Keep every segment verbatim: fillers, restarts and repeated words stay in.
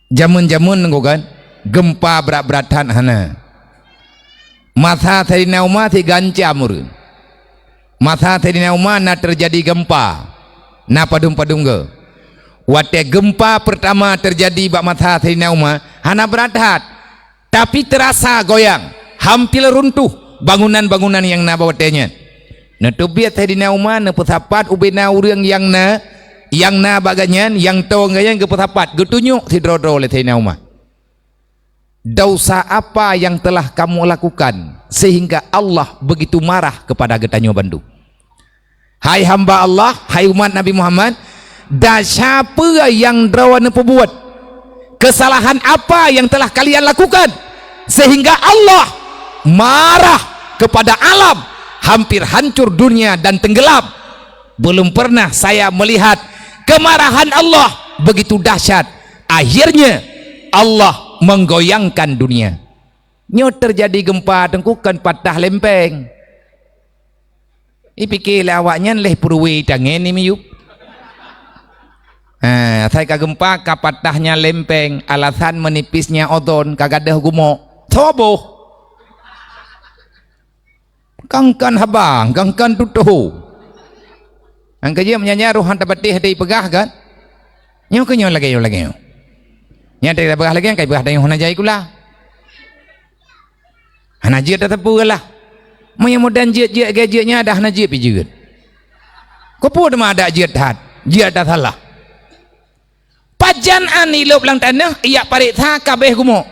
Jameun-jameun nyoe kan, geumpa brat-brat that hana. Masa Saidina Umar sigancam ureuëng. Masa Saidina Umar na teujadi geumpa, na padum-padum geu. Watée geumpa peurtama teujadi bak masa Saidina Umar, hana brat that. Tapi teurasa goyang, hampir runtuh bangunan-bangunan nyang na bak watée nyan. Neuteubiet Saidina Umar neupeusapat ubena ureuëng nyang na, nyang na bak gobnyan, nyang toe ngon gobnyan geupeusapat, geutunyok sidroe-droe lé Saidina Umar. Dosa apa yang telah kamu lakukan sehingga Allah begitu marah kepada geutanyoe bandum? Hai hamba Allah, hai umat Nabi Muhammad, desya peue nyang droe neupeubuet? Kesalahan apa yang telah kalian lakukan sehingga Allah marah kepada alam, hampir hancur dunia dan tenggelam? Belum pernah saya melihat kemarahan Allah begitu dahsyat. Akhirnya Allah menggoyangkan dunia. Nyoe teujadi geumpa teungku kon patah lempeng. Ipike lé awaknyan leh peuruwe tangen ni miyueb. Ha, asai ka geumpa ka patahnya lempeng, alasan menipisnya ozon, ka gadôh gumok. Soboh. Kangkan haba, kangkan tutoh. Nyang keujeuet meunyan roh han tapatéh hate ipeugah kan? Nyoe keuh nyoe lagée nyoe lagée nyoe. Nyang tapeugah lagée nyang ka ipeugah tanyoe hana jai kula. Hana jeuet tateupeu lah. Meunyoe mudan jeuet-jeuet lagée jeuet nyan dah hana jeuet pih jeuet. Keupeue teuma adak jeuet that? Jeuet that salah. Pajan an ilop lam tanoh, ijak pareksa kabeh gumok.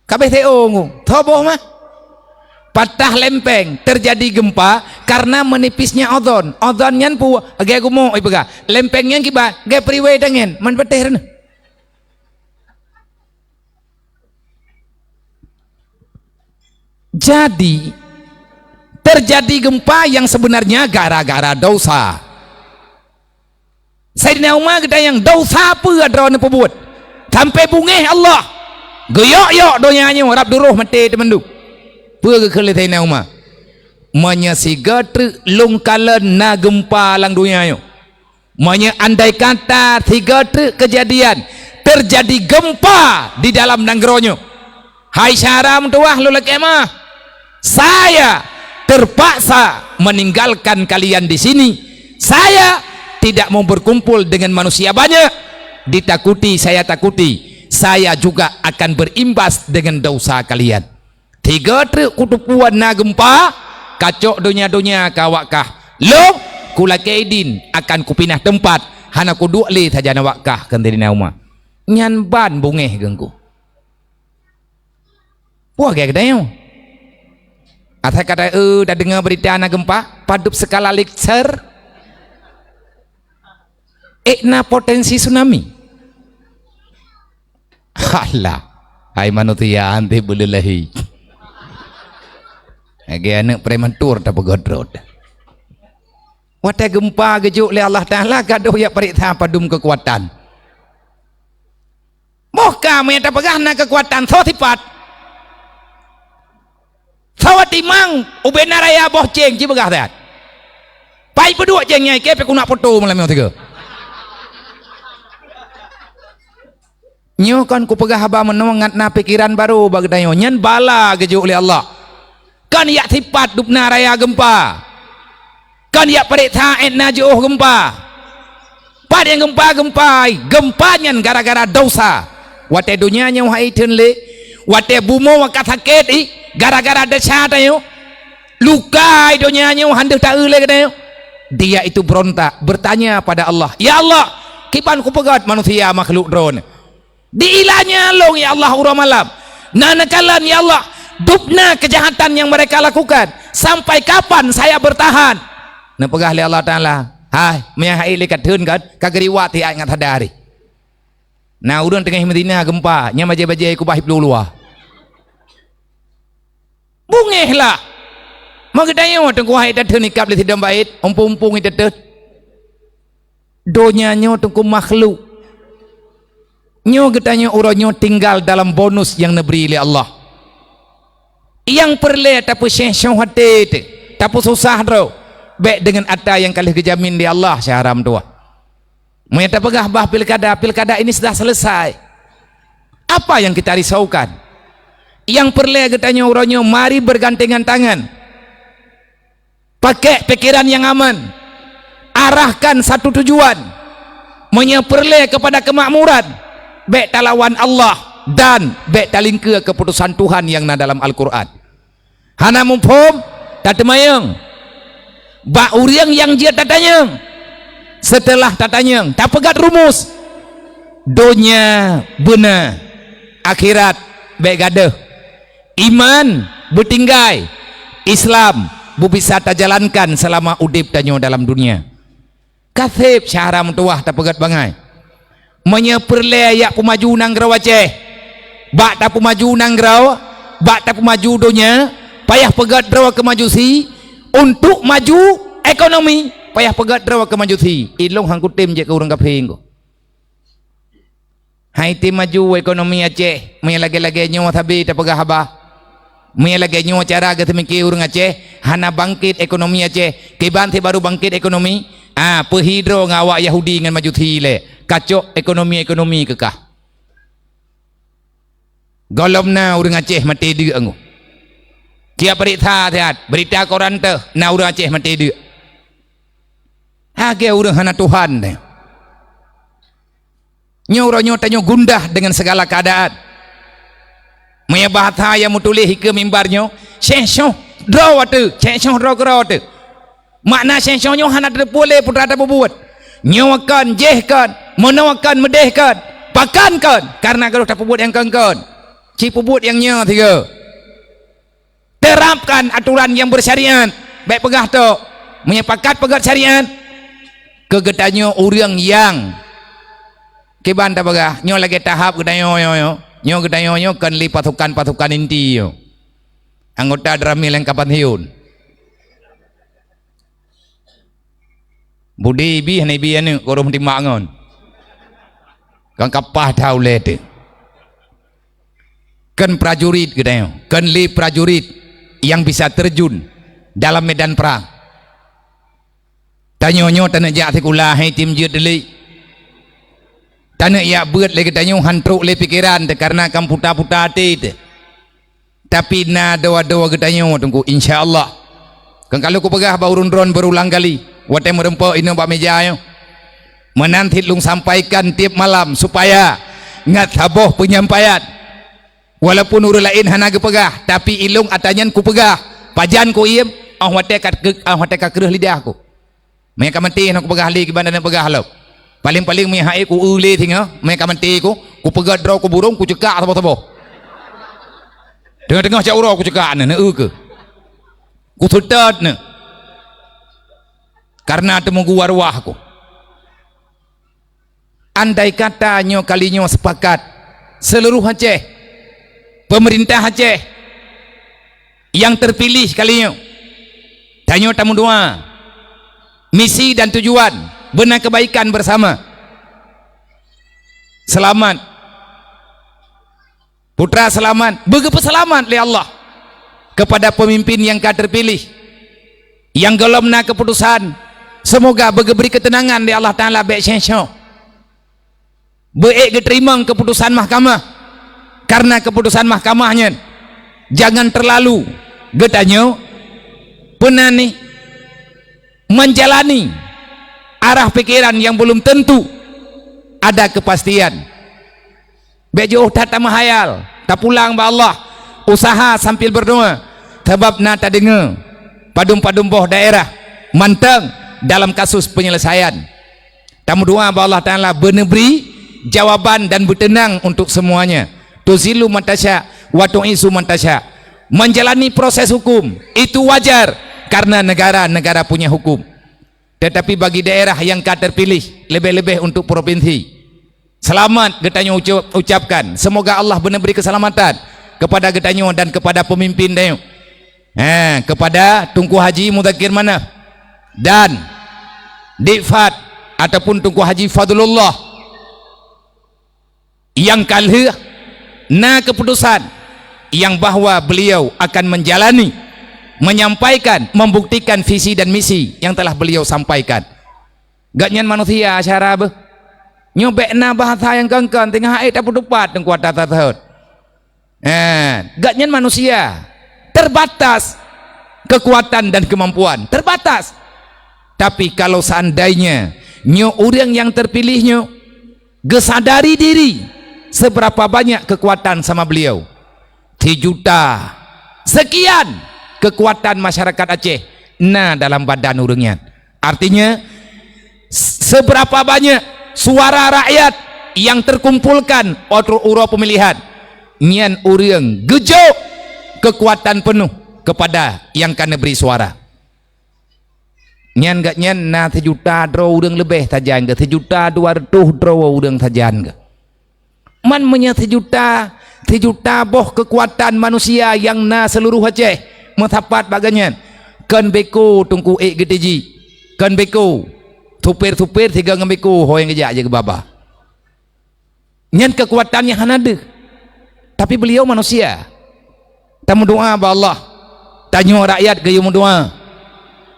Kabeh T O ngu, soboh mah. Patah lempeng, terjadi gempa karena menipisnya ozon. Ozon nyan peue? Lagée gumok ipeugah. Lempeng nyan kiban? Lagée peuruwe tangen, man patéh reunah. Jadi, terjadi gempa yang sebenarnya gara-gara dosa. Saidina Umar geutanyong, "Desya peue droeneuh peubuet sampai beungéh Allah? Geuyok-yok donya nyoe rab duroh maté teumandum." Peue geukheun lé Saidina Umar? "Meunyoe sigoe treuk lôn kalon na geumpa lam donya nyoe, meunyoe andai kata sigoe treuk keujadian teujadi geumpa di dalam nanggroe nyoe, hai syedara meutuwah lôn lakée meu'ah, saya terpaksa meninggalkan kalian di sini. Saya tidak mau berkumpul dengan manusia banyak. Ditakuti saya takuti, saya juga akan berimbas dengan dosa kalian." Tiga treuk kuteupeue na geumpa, kacok donya-donya keu awak kah. Lôn kulakée idin akan kupinah teumpat, hana kuduek lé sajan awak kah, kheun Saidina Umar. Nyan ban beungéh geungku. Wah, gaya geutanyoe. Asai kata, eh, dah dengar berita na gempa, padub skala Richter. Eh, na potensi tsunami. Halah, hai manusia anti beuleulehi. Lagée aneuëk prematur tapeugét rot. Watée geumpa geujok lé Allah Taala, gadôh jak pareksa padum keukuatan. Boh ka meunyo tapeugah na keukuatan, soe sipat? Soe timang ubena raya boh céng jipeugah that? Pai peuduek céng nyan, ikée pih kunak poto malam nyoe sigoe. Nyoe kon kupeugah haba meunoe ngat na pikeran barô bak geutanyoe. Nyan bala geujok lé Allah. Kon jak sipat dubna raya geumpa. Kon jak pareksa étna jiôh geumpa. Pat nyang geumpa-geumpa, geumpa nyan gara-gara dosa. Watée donya nyoe hai theun lé, watée bumoe ka sakét ih, gara-gara desya tanyoe. Luka donya nyoe han deuh taeu lé geutanyoe. Dia itu berontak, bertanya pada Allah, "Ya Allah, kiban kupeugét manusia makhluk droeneuh? Diilanya lôn, ya Allah, uroe malam. Na neukalon, ya Allah, dubna keujahatan nyang mereka lakukan. Sampai kapan saya bertahan?" Neupeugah lé Allah Taala, "Hai, meunyo hai lé ka theun kan, ka geuriwat siat ngat sadari. Na ureuëng teungoh meuzina geumpa, nyan bajée-bajée kubah iplueng luwa." Beungéh lah. Meugeutanyong teungku hai tatheun ikab lé sidom bait, umpung-umpung iteuteuet. Donya nyoe teungku makhluk. Nyoe geutanyoe uroe nyoe tinggal dalam bonus nyang neubri lé Allah. Nyang peureulée tapeuséh-séh até teuh, tapeususah droe, bék deungon atra nyang ka lheueh geujamin lé Allah syedara meutuwah. Meunyoe tapeugah bah pilkada, pilkada ini sudah selesai. Apa yang kita risaukan? Nyang peureulée geutanyoe uroe nyoe mari bergandengan tangan. Pakai pikiran yang aman. Arahkan satu tujuan. Meunyoe peureulée kepada kemakmuran, bék talawan Allah dan bék talingkeue keputusan Tuhan yang na dalam Al-Quran. Hana muphom, tateumanyong bak ureuëng nyang jeuet tatanyong. Seuteulah tatanyong, tapeugét rumus. Donya beuna, akhirat bék gadôh. Iman beutinggai, Islam beubisa tajalankan seulama udeb tanyoe dalam dunia. Ka seb syahra meutuwah tapeugét bangai. Meunyoe peureulée jak peumaju nanggroe Aceh, bak tapeumaju nanggroe, bak tapeumaju donya, payah peugét droe keu majusi. Untuk maju ekonomi, payah peugét droe keu majusi. Ilong han kutem jeuet keu ureuëng kafé nyoe. Hai tem maju ekonomi Aceh, meunyoe lagée-lagée nyoe sabe tapeugah haba. Meunyoe lagée nyoe cara geuseumiké ureuëng Aceh, hana bangkét ekonomi Aceh. Kiban si baru bangkét ekonomi, ah, peuhi droe ngon awak Yahudi ngon Majusi lé, kacok ekonomi-ekonomi keukah. Gohlom na ureuëng Aceh maté deuk angoh. Tiap peuriksa siat, beurita koran teuh na ureuëng Aceh maté deuk. Lagée ureuëng hana Tuhan deh. Nyoe uroe nyoe tanyoe gundah deungon sigala keuadaan. Meunyoe bahasa nyang meutuléh ikeue mimbar nyoe, "Seng soh droe ateueh, seng soh droe keudroe ateueh." Makna seng soh nyoe hana teupeue lé peue teuma tapeubuet. Nyoe kon, jéh kon, meunoe kon, meudeh kon, pakon kon, kareuna ka lheueh tapeubuet nyang kon-kon. Ci peubuet nyang nyoe sigoe. Terapkan aturan nyang beusyariat. Bék peugah tok, meunyoe pakat peugét syariat, keu geutanyoe ureuëng nyang kiban tapeugah, nyoe lagée tahap geutanyoe nyoe, nyoe geutanyoe nyoe kon lé pasukan-pasukan inti nyoe. Anggota Dramil nyang ka pensiun. Budi ibi hana ibi aneuëk, gurôh meutimang ngon. Kan kapah that ulée teuh. Kon prajurit geutanyoe, kon lé prajurit nyang bisa terjun dalam medan perang. Tanyoe nyoe taneuk jak sikula, hai tem jeuet delik. Taneuk jak beuet lé geutanyoe han trok lé pikeran teuh kareuna kan puta-puta até teuh. Tapi na doa-doa geutanyoe Teungku, insya Allah. Kan ka lheueh kupeugah bak ureuëng droen beurulang kali, watée meureumpok inoe bak meja nyoe. Meunan cit lôn sampaikan tieb malam supaya ngat saboh peunyampaian. Walaupun ureuëng laén hana geupeugah, tapi ilong ata nyan kupeugah. Pajan kuiem, óh watée ka, óh watée ka kreueh lidah ku. Meunyoe ka maté hana kupeugah lé kiban dan peugah lom. Paléng-paléng meunyoe hai ku eu lé singoh, meunyoe ka maté ku, kupeugét droe kuburong, kuceukak saboh-saboh. Teungoh-teungoh cak uroe kuceukak neuh, neueu keuh. Kuseutôt neuh. Kareuna teumeugu arwah ku. Andai kata nyoe kali nyoe sepakat, seuluruh Aceh, peumeurintah Aceh nyang teupiléh kali nyoe, tanyoe tameudoa, misi dan tujuan beuna keubaikan beurasama. Seulamat. Putra Seulamat, beugeupeuseulamat lé Allah keupada peumimpin nyang ka teupiléh, nyang gohlom na keuputosan. Seumoga beugeubri keuteunangan lé Allah Taala bék seng soh. Beuék geuteurimong keuputosan mahkamah, kareuna keuputosan mahkamah nyan jangan teulalu geutanyoe peunani menjalani arah pikeran nyang beulom teuntu ada keupastian. Bék jiôh that tameuhayal, tapulang bak Allah, usaha sambil beurdoa, sabab na tadeungoe padum-padum boh daerah mantong dalam kasus peunyeuleusayan. Tameudoa bak Allah Taala beuneubri jawaban dan beuteunang untuk seumuanya. Tuzillu man tasya wa tu'izzu man tasya. Menjalani proses hukum itu wajar karena negara-negara punya hukum. Tetapi bagi daerah yang ka terpilih, lebih-lebih untuk provinsi, selamat geutanyoe ucap-, ucapkan. Semoga Allah beuneubri keselamatan kepada geutanyoe dan kepada pemimpin tanyoe. Ha, kepada Teungku Haji Muzakir Manaf dan Dikfad ataupun Teungku Haji Fadlullah. Nyang ka lheueh na keuputosan nyang bahwa beliau akan menjalani, menyampaikan, membuktikan visi dan misi yang telah beliau sampaikan. Gobnyan manusia syara beuh. Nyoe bék na bahasa nyang kon-kon, teungoh hai tapeutupat teungku ata tasot. Eh, gobnyan manusia terbatas kekuatan dan kemampuan, terbatas. Tapi kalau seandainya nyoe ureuëng nyang terpilih nyoe geusadari diri seberapa banyak kekuatan sama beliau, sijuta sekian kekuatan masyarakat Aceh na dalam badan ureuëng nyan. Artinya, seberapa banyak suara rakyat yang terkumpulkan uroe pemilihan, nyan ureuëng geujok kekuatan penuh kepada yang ka neubri suara. Nyan gobnyan na sijuta droe ureuëng leubeh sajan geuh, sijuta dua reutôh droe ureuëng sajan geuh. Man meunyoe sijuta, sijuta boh keukuatan manusia nyang na seuluruh Aceh meusapat bak gobnyan, kon beko teungku ék geutiji, kon beko, supir-supir sigoe ngon beko ho nyang geujak jeuet geubaba. Nyan keukuatan nyang hana deuh. Tapi beuliau manusia. Tameudoá bak Allah. Tanyoe rakyat geuyue meudoá.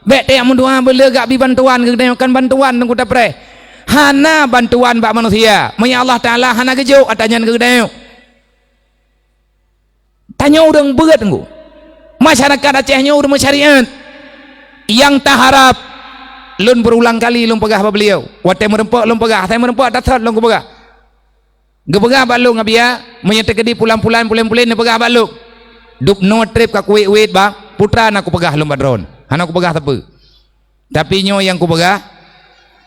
Bék tajak meudoá beu le gak bi bantuan keu geutanyoe, kon bantuan teungku tapreh. Hana bantuan bak manusia meunyoe Allah Taala hana geujok ata nyan keu geutanyoe. Tanyoe ureuëng beuet teungku. Masyarakat Aceh nyoe ureuëng meusyariat. Nyang taharab, lôn beurulang kali lôn peugah bak beuliau. Watée meureumpok lôn peugah, asai meureumpok that-that lôn kupeugah. Geupeugah bak lôn, "Abiya, meunyoe teukeudi pulan-pulan, pulen-pulen neupeugah bak lôn, dubnoe treb ka kuwét-wét bang, peue teuma na kupeugah lôn bak droeneuh, hana kupeugah sapeue. Tapi nyoe nyang kupeugah,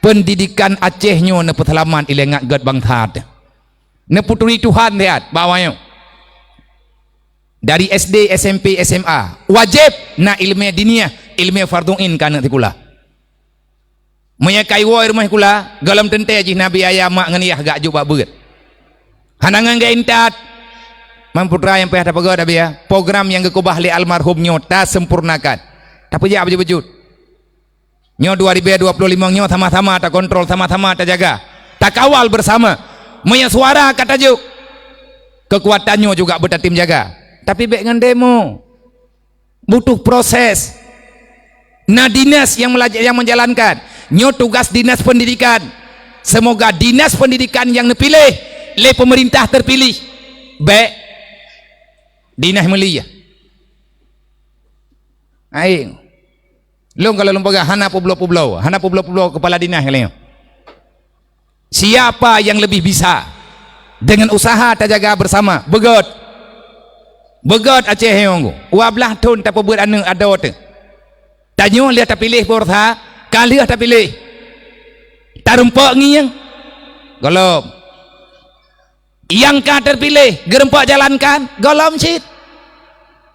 peundidikan Aceh nyoe neupeuseulamat ilée ngat gét bansa teuh. Neupeuturi Tuhan siat bak awaknyoe. Dari S D, S M P, S M A, wajéb na iéleumé diniyah, iéleumé fardhu ain keu aneuëk sikula." Meunyoe ka iwoe rumoh sikula, gohlom teuntée jih na biaya mak ngon yah geujok bak beuet. Hana ngon geuintat. Man peue teuma nyang payah tapeugét, Abiya, program nyang geukeubah lé almarhum nyoe tasempurnakan. Tapeujak beujeuet-beujeuet. Nyoe dua ribu dua puluh lima nyoe sama-sama takontrol, sama-sama tajaga, takawal bersama. Meunyoe suara ka tajok, keukuatan nyoe juga beutatem jaga. Tapi bék ngon demo. Butuh proses. Na dinas nyang meulaja-, nyang menjalankan. Nyoe tugas dinas pendidikan. Semoga dinas pendidikan nyang neupiléh lé pemerintah terpilih, bék dinas meuli ya. Hai. Lôn kalau lôn peugah hana peubloe-peubloe, hana peubloe-peubloe kepala dinas kali nyoe. Siapa yang lebih bisa? Dengan usaha tajaga bersama. Beugét. Beugét Aceh nyoe. Dua blaih thon tapeubuet aneuëk adoe teuh. Tanyoe lheueh tapiléh peursa, ka lheueh tapiléh. Tareumpok ngieng. Gohlom. Nyang ka terpiléh geureumpok jalankan, gohlom cit.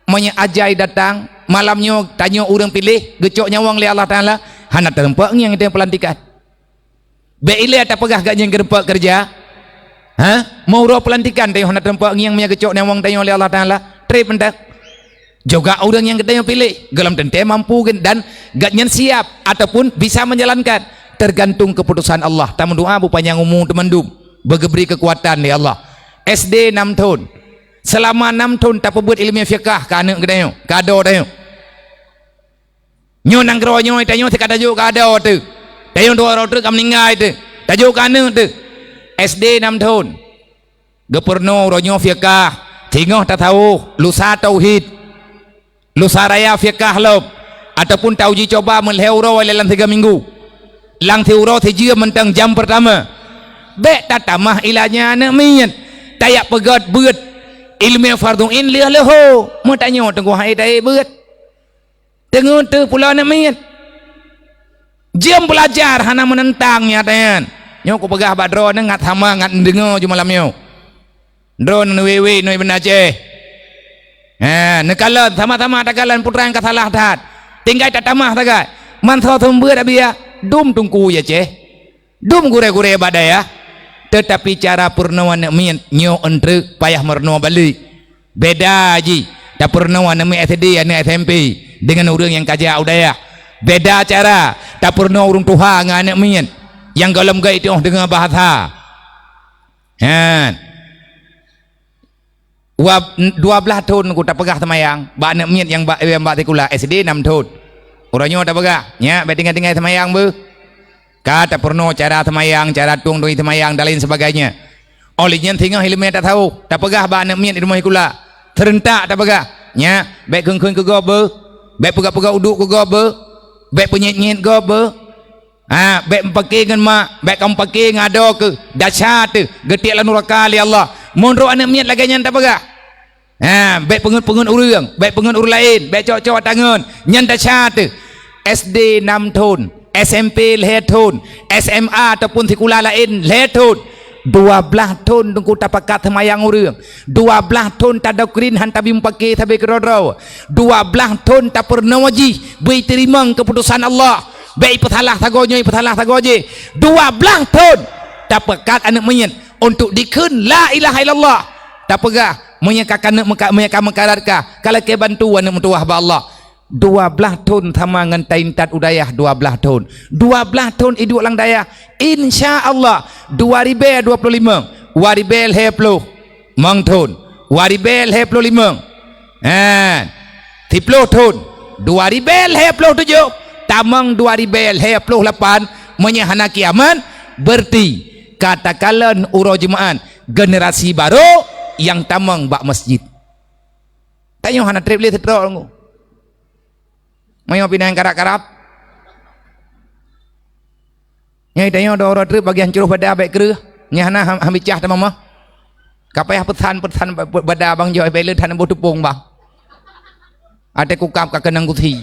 Meunyoe ajai datang, malam nyoe tanyoe ureuëng piléh, geucok nyawöng lé Allah Taala, hana tareumpok ngieng teuh peulantikan. Bék ilée tapeugah gobnyan geureumpok keureuja. Ha? Meu uroe peulantikan tanyoe hana tareumpok ngieng meunyoe geucok nyawöng tanyoe lé Allah Taala. Treb mantong. Juga ureuëng nyang geutanyoe piléh, gohlom teuntée mampu gen-, dan gobnyan siap ataupun bisa menjalankan, tergantung keputusan Allah. Tameudoá beupanyang umu teumandum, beugeubri keukuatan lé Allah. S D nam thon. Seulama nam thon tapeubuet iéleumé fiqah keu aneuëk geutanyoe, keu adoe tanyoe. Nyoe nanggroe nyoe tanyoe sika tajok keu adoe teuh. Tanyoe dua droe treuk ka meuninggai teuh. Tajok keu aneuëk teuh. S D nam thon. Geupeurunoe uroe nyoe fiqah, singoh tasawuf, lusa tauhid, lusa raya fiqah lom, ataupun tauji coba meulhée uroe lé lam tiga minggu. Lam siuroe sijeuem mantong jam pertama. Bék tatamah ilanya aneuëk miet. Tajak peugét beuet. Iéleumé fardhu ain lheueh leuho. Meutanyoe teungku hai taék beuet. Teungoh teuh pulo aneuëk miet. Jeuem beulajar hana meunentang nyan. Nyoe kupeugah bak droeneuh ngat sama ngat neudeungoe ju malam nyoe. Droeneuh neuwé-wé nui beuna Aceh. Ha, neukalon sama-sama takalon peue nyang ka salah that. Tinggai tatamah sagai. Mansoe seumeubeuet Abiya, dum teungku ya Aceh. Dum gurée-gurée bak dayah, teutapi cara peurunoe aneuëk miet nyoe eunteuk payah meurunoe balek. Beda jih tapeurunoe aneuëk miet S D, aneuëk S M P deungon ureuëng nyang ka jak u dayah. Beda cara tapeurunoe ureuëng tuha ngon aneuëk miet nyang gohlom gét teungoh deungoe bahasa. Hen. Dua, dua blaih thon ku tapeugah seumayang bak aneuëk miet nyang bak, nyang bak sikula S D nam thon. Uroe nyoe tapeugah, "Nyak, bék tinggai-tinggai seumayang beuh." Ka tapeurunoe cara seumayang, cara tueng doi seumayang dan lain sebagainya. Óh lheueh nyan singoh iéleumé tasawôh, tapeugah bak aneuk miet di rumoh sikula. Seureuntak tapeugah, "Nyak, bék kheun-kheun keu gob beuh. Bék peugah-peugah uduk keu gob beuh. Bék peunyét-nyét gob beuh. Ha, bék meupaké ngon mak, bék ka meupaké ngon adoe keuh. Dasya teuh, geutiek lam nuraka lé Allah." Meunurot aneuk miet lagée nyan tapeugah. Ha, bék peungeut-peungeut ureuëng, bék peungeut ureuëng laén, bék cok-cok tangan. Nyan dasya teuh. S D nam thon, S M P lhée thon, S M A ataupun sikula laén lhée thon. Dua blaih thon teungku tapakat seumayang ureuëng. Dua blaih thon tadoktrin han tabi meupaké sabe keudroe-droe. Dua blaih thon tapeurunoe jih beu teurimong keuputosan Allah. Bék ipeusalah sagoe nyoe, ipeusalah sagoe jéh. Dua blaih thon tapakat aneuk miet untuk dikheun la ilaha illallah. Tapeugah, meunyoe ka keuneuk meuka-, meunyoe ka meukarat ka, ka lakée bantu aneuk meutuwah bak Allah. Dua blaih thon sama ngon taintat u dayah dua blaih thon. Dua blaih thon iduek lam dayah. Insya Allah, dua ribée dua ploh limong, dua ribée lhée ploh limong thon, dua ribée lhée ploh limong. Ha, siploh thon, dua ribée lhée ploh tujoh, tamong dua ribée lhée ploh lapan, meunyoe hana kiamat, berarti ka takalon uroe Jumaat generasi barô nyang tamong bak masjid. Tanyoe hana treb lé sidroe ngon. Meunyoe pinah karab-karab. Nyoe tanyoe dua uroe treb bagian curoh bada bék kreueh. Nyoe hana ham-, ham bicah teuma mah. Ka payah peusan-peusan ba-, ba-, bada bang joi bék le that boh teupông bang. Até kukab ka keunong gusi.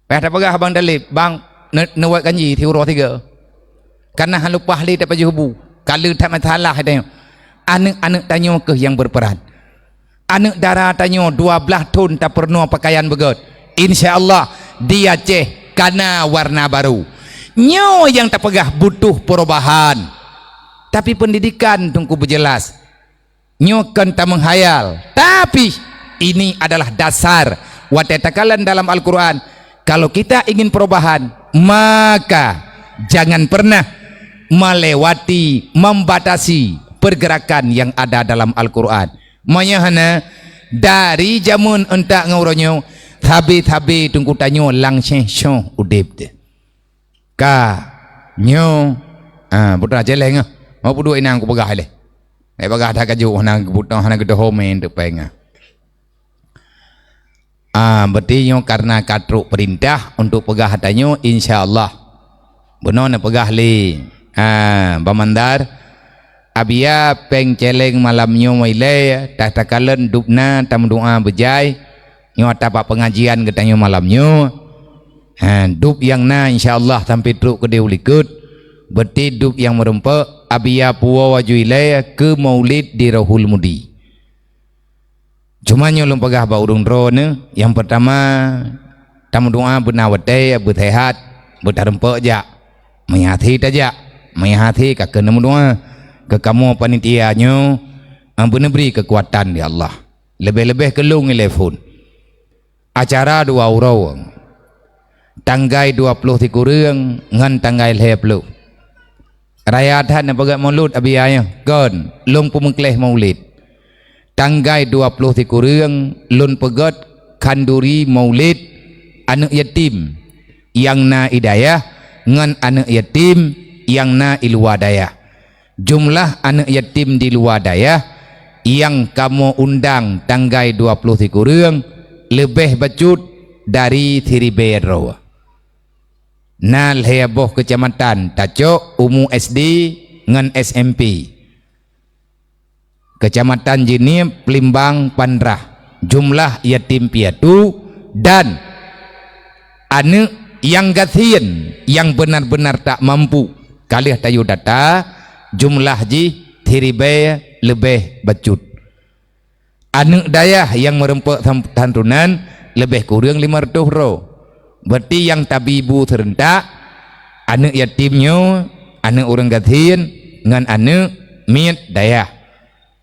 Payah tapeugah bang dalib, bang ne-, neuwat ganji siuroe sigoe. Kana han leupah lé tapajoh bu. Ka le that masalah tanyoe. Aneuk-aneuk tanyoe keuh nyang berperan. Aneuk dara tanyoe dua blaih thon tapeurunoe peukayan beugét. Insya Allah, di Aceh kana warna baru. Nyoe nyang tapeugah butuh perubahan. Tapi pendidikan teungku beujeulaih. Nyoe kon tameuhayal. Tapi, ini adalah dasar. Watée takalon dalam Al-Quran, kalau kita ingin perubahan, maka jangan pernah melewati, membatasi pergerakan yang ada dalam Al-Quran. Meunyoe hana, dari jameun euntak ngon uroe nyoe, sabe-sabe teungku tanyoe lam séh-séh udeb teuh. Ka, nyoe, ah, putra celeng ah. Mau peuduek inong kupeugah lé. Ai bagah that kajok hana geuputoh, hana geudoho mé teupeng ah. Ah, berarti nyoe karena ka trok perintah untuk peugah tanyoe, insya Allah. Bunoe neupeugah lé, ah, Bang Mandar, Abia péng celeng malam nyoe ilée, tatakalon dubna tameudoa beujai, nyoe ata bak pengajian geutanyoe malam nyoe. Ha, dub nyang na insya Allah sampai trok keudeh u likot, berarti dub nyang meurumpok Abia puwoe aju ilée keu maulid di Rohul Mudi. Cuma nyoe lôn peugah bak ureuëng droeneuh, nyang peurtama, tameudoa beuna watée beuseuhat, beutarumpok jak. Meuhati tajak, meuhati ka keuneuk meudoa. Keu kamoe panitia nyoe, beuneubri keukuatan di Allah. Leubeh-leubeh keu lôn ilée phon. Acara dua uroe, tanggai dua ploh sikureueng ngon tanggai lhée ploh. Raya that neupeugét mulod Abia nyoe, kon lôn peumeukleh maulid. Tanggai dua ploh sikureueng lôn peugét khanduri maulid aneuëk yatim nyang na i dayah ngon aneuëk yatim nyang na i luwa dayah. Jumlah aneuëk yatim di luwa dayah nyang kamoe undang tanggai dua ploh sikureueng leubeh bacut dari siribée droe. Na lhée boh keucamatan tacok umu S D ngon S M P. Keucamatan Jeunieb, Plimbang, Pandrah, jumlah yatim piatu dan aneuëk nyang gasien nyang beunar-beunar tak mampu. Ka lheueh tayue data, jumlah jih siribée leubeh bacut. Aneuëk dayah nyang meurumpok san-, santunan leubeh kureueng limong reutôh droe. Berarti nyang tabi bu seureuntak, aneuëk yatim nyoe, aneuëk ureuëng gasien, ngon aneuëk miet dayah.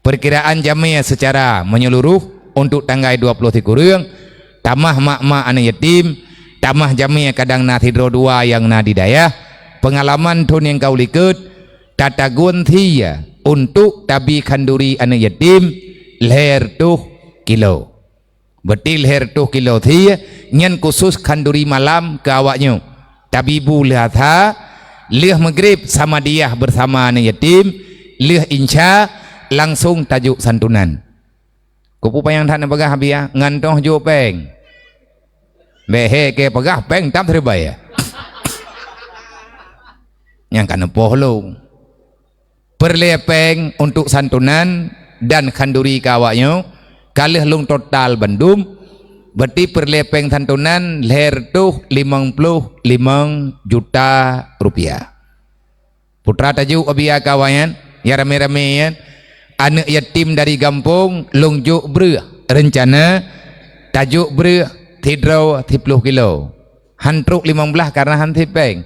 Peurkiraan jamé seucara meunyeuluruh untuk tanggai dua ploh sikureueng, tamah mak-mak aneuëk yatim, tamah jamé kadang na sidroe dua nyang na di dayah, peungalaman thon nyang ka u likot, tatagun sie untuk tabi khanduri aneuëk yatim lhée reutôh kilo. Berarti lhée reutôh kilo sie nyan khusos khanduri malam keu awaknyoe. Tabi bu lheueh asha, lheueh meugreb samadiyah beusama aneuk yatim, lheueh insya langsong tajok santunan. Kupeupanyang that neupeugah biya, ngan toh jok péng. Bék he ke peugah péng tam siribèe. Nyang ka neupoh lôn. Peureulèe péng untuk santunan dan khanduri keu awaknyoe ka lheueh lôn total bandum, berarti peureulèe péng santunan lhèe reutôh limong ploh limong juta rupiah. Putra tajok abia kawan nyan, ya ramé-ramé nyan, aneuk yatim dari gampông lôn jok breueh, reuncana tajok breueh sidroe siploh kilo. Han trok limong blaih karna han sép péng.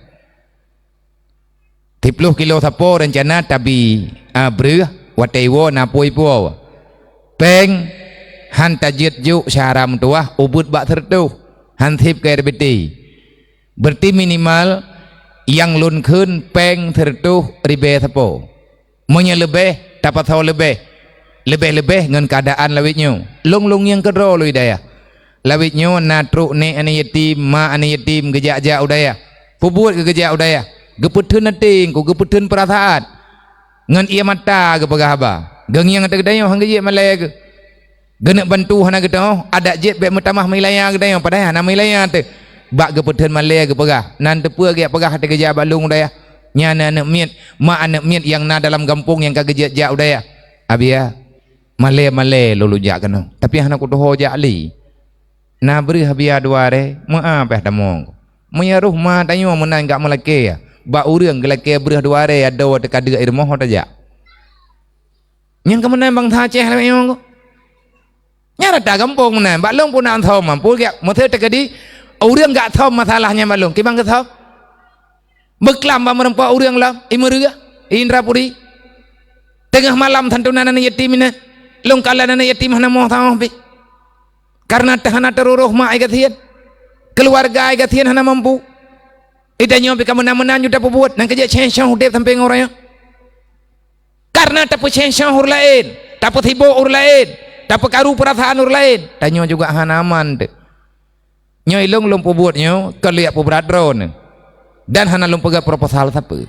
Siploh kilo sapo reuncana tabi, a, breueh watèe iwoe na pui puwoe. Péng han tajeuet jok syahra meutuwah ubeuet bak sireutôh, han sép keu R B T. Berarti minimal nyang lôn kheun péng sireutôh ribèe sapo. Meunyoe leubeh, tapasoe leubeh. Leubeh-leubeh ngon keuadaan lawét nyoe. Lôn-lôn nyang keudroe lôn i dayah. Lawét nyoe na trok nèk aneuk yatim, ma aneuk yatim geujak-jak u dayah. Peubuet keu geujak u dayah? Geupeutheun até ku, geupeutheun peurasaan. Ngon ié mata geupeugah haba. Geungieng ateueh geutanyoe han geujeuet malèe geuh. Geuneuk bantu hana geutanyoe, adak jeuet bèk meutamah meulaya geutanyoe, padahai hana meulaya teuh. Bak geupeutheun malèe geupeugah, nan teupeue geujak peugah ateueh geujak bak lôn u dayah. Nyan aneuk miet, ma aneuk miet nyang na dalam gampông nyang ka geujak-jak u dayah. Abia, malèe-malèe lôn lôn jak keunoe, tapi hana kutuho jak lé. Na breueh abia dua rèe, meu'ah pih tamong. Meunyo roh ma tanyoe meunan gak meulakèe, bak ureueng geulakèe breueh dua rèe adoe teuka deuek i rumoh tajak. Nyang keu meunan bansa Aceh lagèe nyoe. Nyan rata gampông meunan, bak lôn pun na thom, ampôn gak. Meusé teukeudi ureueng gak thom masalah nyan bak lôn, kiban geuthom. Beuklam bak meurumpok ureueng lom, i Meureuh, i Indrapuri. Teungoh malam santunan aneuk yatim inan. Lôn kalon aneuk yatim hana moh sahoh pih. Karena teuh hana teuroh-roh mak i gasien. Keuluwarga i gasien hana mampu. I tanyoe pih ka meunan-meunan ju tapeubuet, nyan keuh jeuet céh-céh udép sampéng uroe nyoe. Karena tapeucéh-céh ureueng laén, tapeusibok ureueng laén, tapeukaru peurasaan ureueng laén, tanyoe juga hana aman teuh. Nyoe ilôn lôn peubuet nyoe kon lôn jak peubrat droeneuh. Dan hana lôn peugah proposal sapeue.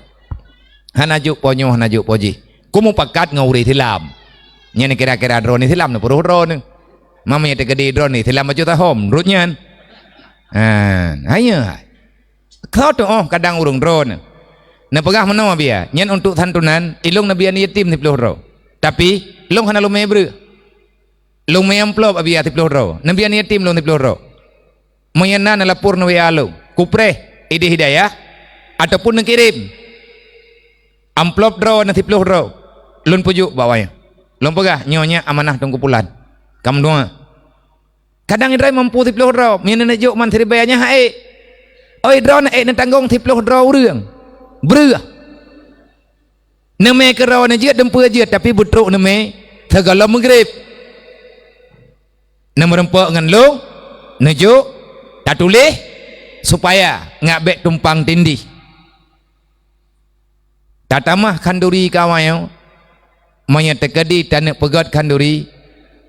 Hana jok po nyoe, hana jok po jih. Kumupakat ngon ureueng Islam. Nyan kira-kira droeneuh Islam neupeurôh droeneuh. Mamé teukeudi droeneuh Islam bacut tahom, rot nyan. Ha, hanya. Keu teu'oh kadang ureueng droeneuh. Neupeugah meunoe biya, nyan untuk santunan, ilôn neubi aneuk yatim siploh droe. Tapi, lôn hana lôn mé breueh. Lôn mé amplop abia siploh droe. Neubi aneuk yatim lôn siploh droe. Meunyo na neulapor neu-W A lôn, kupreh idéh hidayah, ataupun neukirém amplop droe na siploh droe. Lôn peujok bak awaknyan. Lôn peugah, nyoe nyan amanah Teungku Pulan. Ka meudoa. Kadang droe mampu siploh droe, meunyo neujok man siribèe nyan han ék. Oi droeneuh ék neutanggong siploh droe ureueng. Breueh. Neumé keudroe neujeuet, dum peue jeuet, tapi beutrok neumé sigohlom meugreb. Neumeurumpok ngon lôn, neujok, tatuléh, supaya ngat bèk tumpang tindih. Tatamah khanduri keu awaknyoe, meunyoe teukeudi taneuk peugöt khanduri,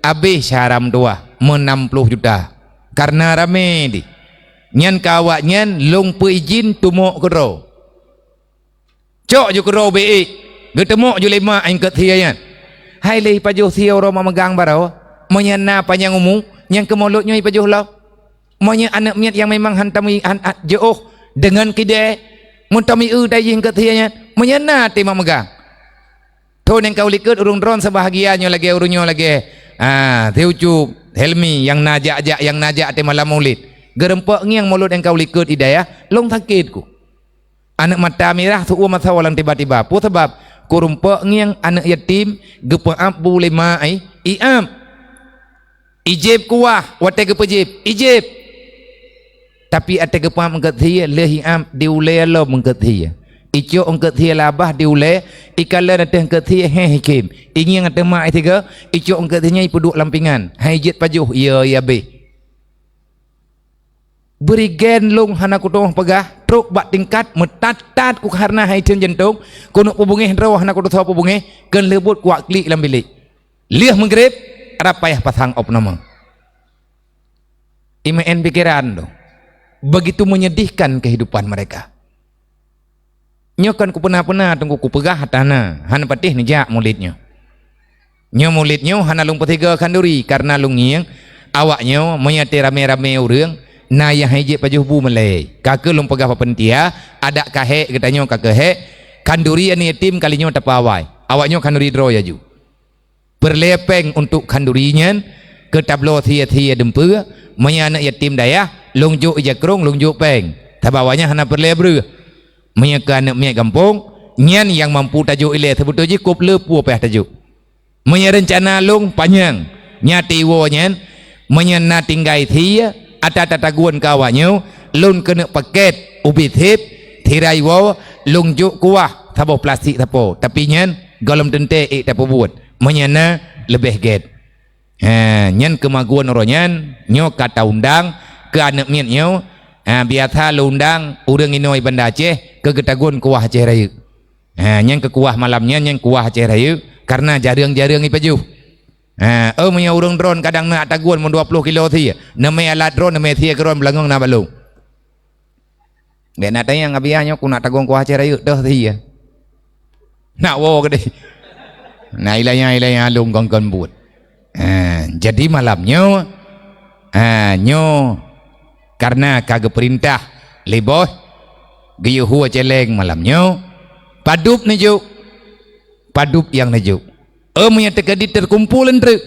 abéh syahra meutuwah meunam ploh juta. Kareuna ramé dih. Nyan keu awaknyan lôn peuidhin teumok keudroe. Cok ju keudroe ubé ék, geuteumok ju lé mak eungkôt sie nyan. Hai lé ipajoh sie uroe mak meugang baroe, meunyoe na panyang umu, nyang keu mulod nyoe ipajoh lom. Meunyoe aneuk miet nyang memang han tami-, han, han jiôh deungon kidée, meutami-eu tajih eungkôt sie nyan, meunyoe na até mak meugang. Thon nyang ka u likot ureuëng droen seubahgia nyoe lagée ureuëng nyoe lagée, ah, si Ucup, Helmi nyang na jak-jak, nyang na jak até malam Maulid. Geurumpok ngieng mulod nyang ka u likot i dayah, lôn sakét ku. Aneuk mata mirah seu-uem asoe lam tiba-tiba. Peue sabab? Kurumpok ngieng aneuk yatim geupeuab bu lé ma ai, iab. Ijéb kuah watée geupeujieb, ijéb. Tapi ateueh geupeuab eungkôt sie, lheueh iab di ulée lom eungkôt sie. Icok eungkôt sie lam babah di ulée, ikalon ateueh eungkôt sie héh ikém. Ingieng ateueh mak ai sigoe, icok eungkôt sie nyan ipeuduek lam pingan. Hai jeuet pajoh, ie, ie abéh. Beurigen lôn hana kutuoh peugah, trok bak tingkat meutat-tat ku kareuna hai theun jantông, keuneuk peubungéh droe hana kutusoe peubungéh, keu lheueh buet kuak klik lam bilék. Lheueh meugreb, rab payah pasang opname. Imeu'en pikeran tu. Begitu menyedihkan kehidupan mereka. Nyoe kon kupeuna-peuna teungku kupeugah hana, hana patéh neujak mulod nyoe. Nyoe mulod nyoe hana lôn peusigoe khanduri, kareuna lôn ngieng awak nyoe meunyoe teuh ramé-ramé ureuëng na nyang han jeuet pajoh bu meulée. Ka keuh lôn peugah bak panitia, adak ka hék geutanyoe ka keuh hék, khanduri aneuëk yatim kali nyoe tapeuawai. Awak nyoe khanduri droe laju. Peureulée péng untuk khanduri nyan keu tabloe sie-sie dumpeue, meunyoe aneuëk yatim dayah, lôn jok ija krong, lôn jok péng. Sabab awak nyan hana peureulée breueh. Meunyoe keu aneuëk miet gampông, nyan nyang mampu tajok ilée, seubeutôi jih kôb le peue payah tajok. Meunyoe reuncana lôn panyang, nyan tiwoe nyan, meunyoe na tinggai sie, ata tatagun keu awak nyoe, lôn keuneuk pakét ubit sép, tirai woe, lôn jok kuah saboh plastik sapo. Tapi nyan gohlom teuntée ék tapeubuet. Meunyoe na, leubeh gét. He, nyan keumagun uroe nyan, nyoe ka taundang keu aneuëk miet nyoe. Ha, biasa lôn undang ureuëng inoe Banda Aceh keu geutagun kuah Aceh Rayeuk. Ha, nyan keu kuah malam nyan, nyan kuah Aceh Rayeuk, kareuna jareueng-jareueng ipajoh. Ha, oh, meunyoe ureuëng droen kadang na tagun meudua ploh kilo sie, neumé alat droen, neumé sie keu droen beulangong na balong. Gét na tanyong, "Abiya nyoe ku na tagun kuah Aceh Rayeuk toh sie?" Nak woe keudeh. Na ilaya-ilaya lôn kon-kon buet. Ha, jadi malam nyoe, ha, nyoe kareuna ka geupeurintah lé boh geuyue hue céléng malam nyoe, padub neujok, padub nyang neujok. Eum nyang teukeudi teukumpul treuk.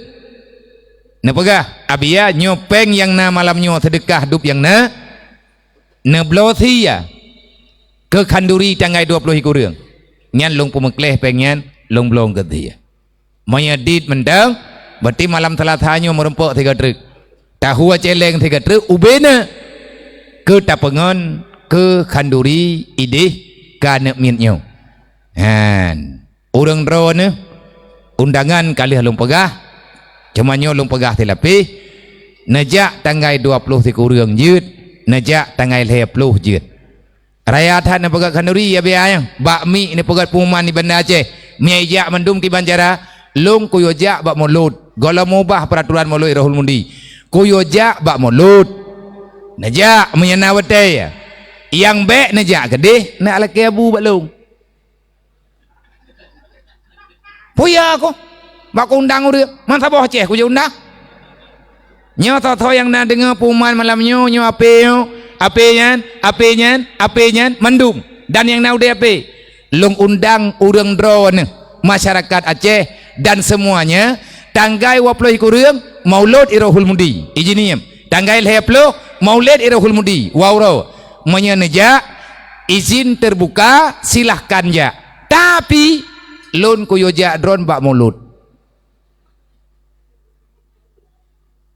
Neupeugah, "Abiya nyoe péng nyang na malam nyoe seudeukah dub nyang na." Neubloe sie keu khanduri tanggai dua ploh sikureueng. Nyan lôn peumeukleh péng nyan, lôn bloe keu sie. Meunyoe dit mantong, berarti malam Seulasa nyoe meurumpok sigoe treuk. Tahue céléng sigoe treuk ubé na keu tapeungon keu khanduri idéh keu aneuëk miet nyoe. Han. Ureuëng droeneuh, undangan ka lheueh lôn peugah, teuma nyoe lôn peugah silapéh, neujak tanggai dua ploh sikureueng jeuet, neujak tanggai lhée ploh jeuet. Raya that neupeugét khanduri, ya biaya nyan, bak miek neupeugét pengumuman di Banda Aceh, miek jak mandum kiban cara, lôn kuyue jak bak mulod, gohlom ubah peuraturan mulod i Rohul Mudi. Kuyue jak bak mulod. Neujak meunyoe na watée, nyang bék neujak keudeh, neulakée bu bak lôn. Peue ya kah? Bak kuundang ureuëng, man saboh Aceh kujak undang. Nyoe soe-soe nyang na deungoe pengumuman malam nyoe, nyoe apé nyoe, apé nyan, apé nyan, apé nyan, mandum. Dan nyang na udeb apé. Lôn undang ureuëng droeneuh, masyarakat Aceh dan semuanya, tanggai dua ploh sikureueng, Maulud i Rohul Mudi, i Jeuniem. Tanggai lhée ploh, Maulid i Rohul Mudi, Wauro. Meunyoe neujak, izin terbuka, silahkan jak. Tapi, lôn kuyue jak droen bak Maulud.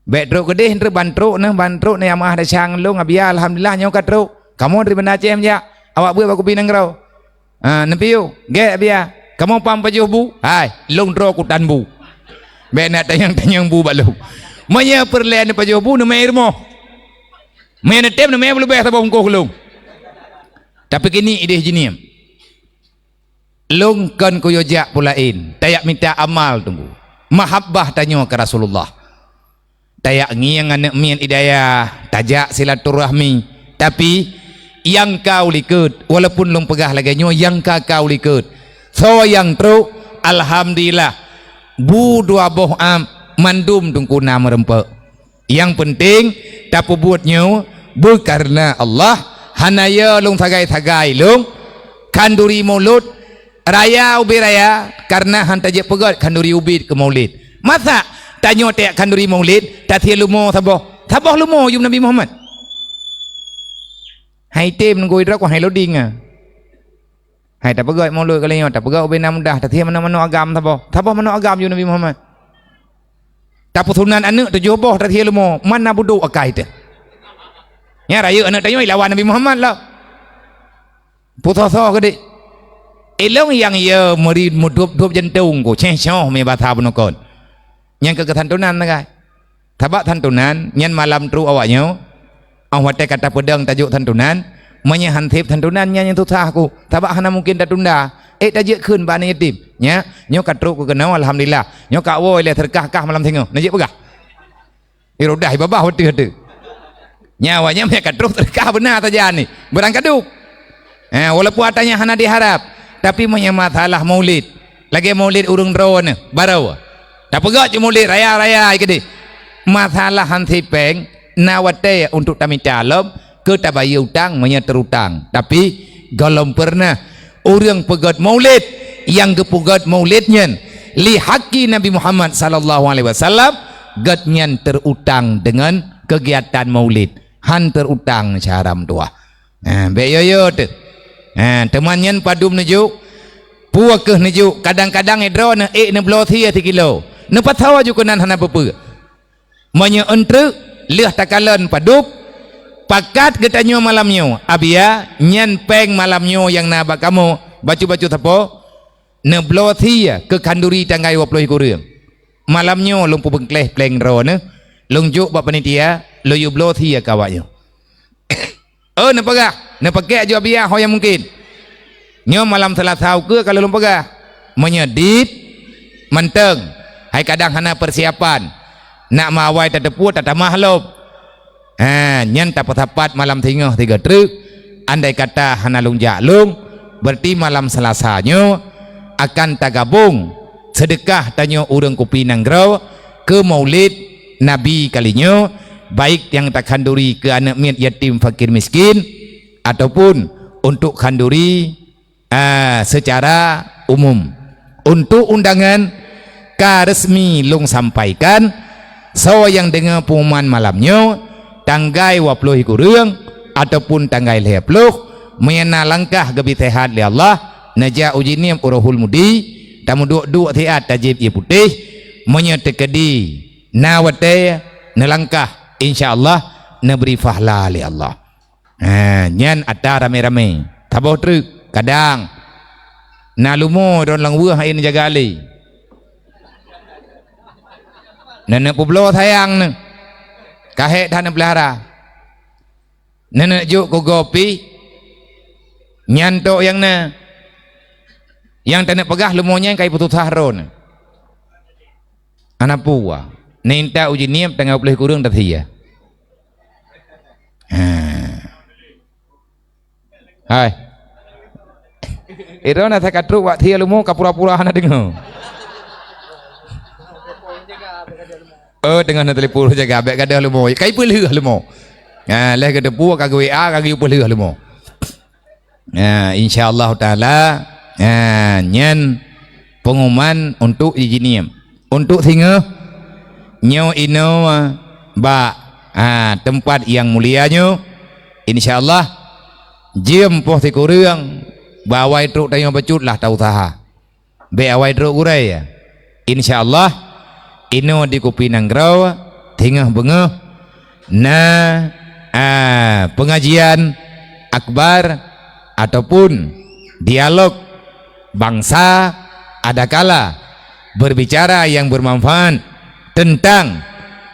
Bék trok keudeh, nteuk ban trok neh, ban trok neh, amaah desya ngon lôn, abiya, alhamdulillah, nyoe ka trok. Kamoe dari Banda Aceh meujak, awak beuet bak kupi nanggroe. Ha, neupiôh, gét biya. Kamoe pam pajoh bu? Hai, lôn droe kutan bu. Bék na tanyong-tanyong bu bak lôn. Meunyoe peureulée neupajoh bu, neumé i rumoh. Meunyoe neutem, neumé beuleubeh saboh bungkôh keu lôn. Tapi kini idéh Jeuniem. Lôn kon kuyue jak peue laén, tajak mita amal teungku. Mahabbah tanyoe keu Rasulullah. Tajak ngieng aneuëk miet i dayah, tajak silaturahmi. Tapi, nyang ka u likot, walaupun lôn peugah lagée nyoe, nyang ka ka u likot. Soe nyang trok, alhamdulillah. Bu dua boh am, mandum teungku na meurumpok. Nyang peunteng, tapeubuet nyoe beukareuna Allah, hana yo lôn sagai-sagai lôn, khanduri Maulud, raya ubit raya, kareuna han tajeuet peugét khanduri ubit keu Maulid. Masa tanyoe tajak khanduri Maulid, tasie lumo saboh? Saboh lumo yum Nabi Muhammad. Hai tem nunggu idrok, hai loading ah. Hai tapeugét Maulud kali nyoe, tapeugét ubena mudah, tasie manok-manok agam saboh. Saboh manok agam yum Nabi Muhammad. Tapeusunat aneuëk tujoh boh, tasie lumo, mana budok akai teuh. Nya rayeuk aneuëk tanyoe lawan Nabi Muhammad lah. Pusoe-soe keudeh. Ilong nyang ye meuri meudup-dup jantong ku, ceh-coh mé basa bunoe kon. Nyang keu keusantunan sagai. Sabab santunan nyan malam trok awak nyoe. Óh watée ka tapeudong tajok santunan, meunyoe han seb santunan nyan nyang susah ku. Sabab hana mungken tatunda. Eh, tajeuet kheun bak aneuk yatim. Nya, nyoe ka trok keu keunoe, alhamdulillah. Nyoe ka woe lé seudeukah kah malam singoh. Neujeuet peugah. Irodah ibabah watée-watée. Nyan awaknyan meunyo ka troh teuka beuna sajan ni, beurangkadup. Eh, walaupun atra nyan hana diharap, tapi meunyo masalah maulid, lagée maulid ureuëng droeneuh baroe, tapeugét cit maulid raya-raya keudeh. Masalah han sipéng, na watée untuk tamita lom keu tabayeue utang meunyo teurutang. Tapi gohlom peureunah ureuëng peugét maulid, nyang geupeugét maulid nyan li haqqi Nabi Muhammad sallallahu alaihi wasallam, gét nyan teurutang deungon keugiatan maulid, han teurutang syahram tuah. Ha, bék yo-yo teuh. Ha, teuma nyan padum neujok, peue kheueh neujok, kadang-kadang droeneuh ék neubloe sie sikilo. Neupasoe ju keunan hana peue-peue. Meunyo euntreuk lheueh takalon padub, pakat geutanyoe malam nyoe, Abia, nyan péng malam nyoe nyang na bak kamoe, bacut-bacut sapo, neubloe sie keu khanduri tanggai dua ploh sikureueng. Malam nyoe lôn peubeungkléh péng droeneuh, lôn jok bak panitia, lôn yue bloe sie keu awaknyoe. Oh, neupeugah, neupakèk aju Abia ho nyang mungken. Nyoe malam Seulasa ukeue ka lôn peugah. Meunyoe dit mantong, hai kadang hana peusiapan, nak meuawai tateupeue tatamah lom. Ha, nyan tapeusapat malam singoh sigoe treuk. Andai kata hana lôn jak lôn, berarti malam Seulasa nyoe akan tagabong seudeukah tanyoe ureuëng kupi nanggroe keu maulid Nabi kali nyoe, baik nyang takhanduri keu aneuëk miet yatim fakir miskin, ataupun untuk khanduri, a, seucara umum. Untuk undangan ka resmi lôn sampaikan, soe nyang deungoe pengumuman malam nyoe, tanggai dua ploh sikureueng ataupun tanggai lhèe ploh, meunyo na langkah geubri seuhat lé Allah, neujak uji ngieng u Rohul Mudi, tameuduek-duek siat tajieb ié putéh, meunyo teukeudi na watèe neulangkah, insya Allah neubri pahla lé Allah. Ha, nyan atra ramé-ramé. Saboh treuk, kadang na lumo droe lam weueh hana jaga lé. Neuneuk peubloe sayang neuh. Ka hék that neupeulihara. Neuneuk jok keu gopi. Nyan tok nyang na. Nyang taneuk peugah lumo nyan ka jipeususah droe neuh. Hana peue. Neuintat uji ngieng tanggai dua ploh sikureueng tasie. Ha. Hai. Droeneuh na saka trok bak sie lumo ka pura-pura hana deungoe. Oh, teungoh na telepon jaga, bèk gadôh lumo. Ka jipeulheueh lumo. Ha, lheueh geuteupeue ka geu-W A, ka geupeulheueh lumo. Ha, insya Allah Taala, ha, nyan pengumuman untuk uji ngieng. Untuk singoh nyoe inoe bak, ha, teumpat nyang mulia nyoe, insya Allah jeuem poh sikureueng bak awai trok tanyoe bacut lah tausaha. Bèk awai trok gurèe. Insya Allah inoe di kupi nanggroe singoh beungoh na, a, pengajian akbar ataupun dialog bangsa, adakala berbicara yang bermanfaat tentang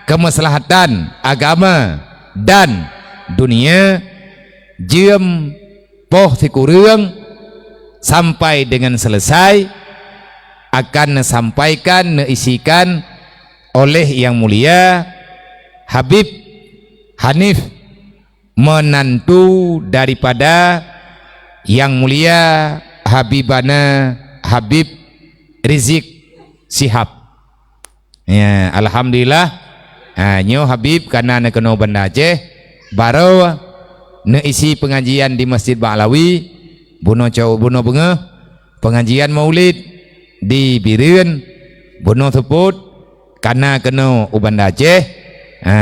kemaslahatan agama dan dunia, jeuem poh sikureueng sampai dengan selesai akan neusampaikan, neuisikan oleh Yang Mulia Habib Hanif, menantu daripada Yang Mulia Habibana Habib Rizik Sihab. Ya, alhamdulillah. Ha, nyoe Habib kana neukeunoe Banda Aceh, baroe neuisi pengajian di Masjid Ba'lawi, bunoe co-, bunoe beungoh, pengajian Maulid di Bireuen, bunoe seupôt, kana keunoe u Banda Aceh. Ha,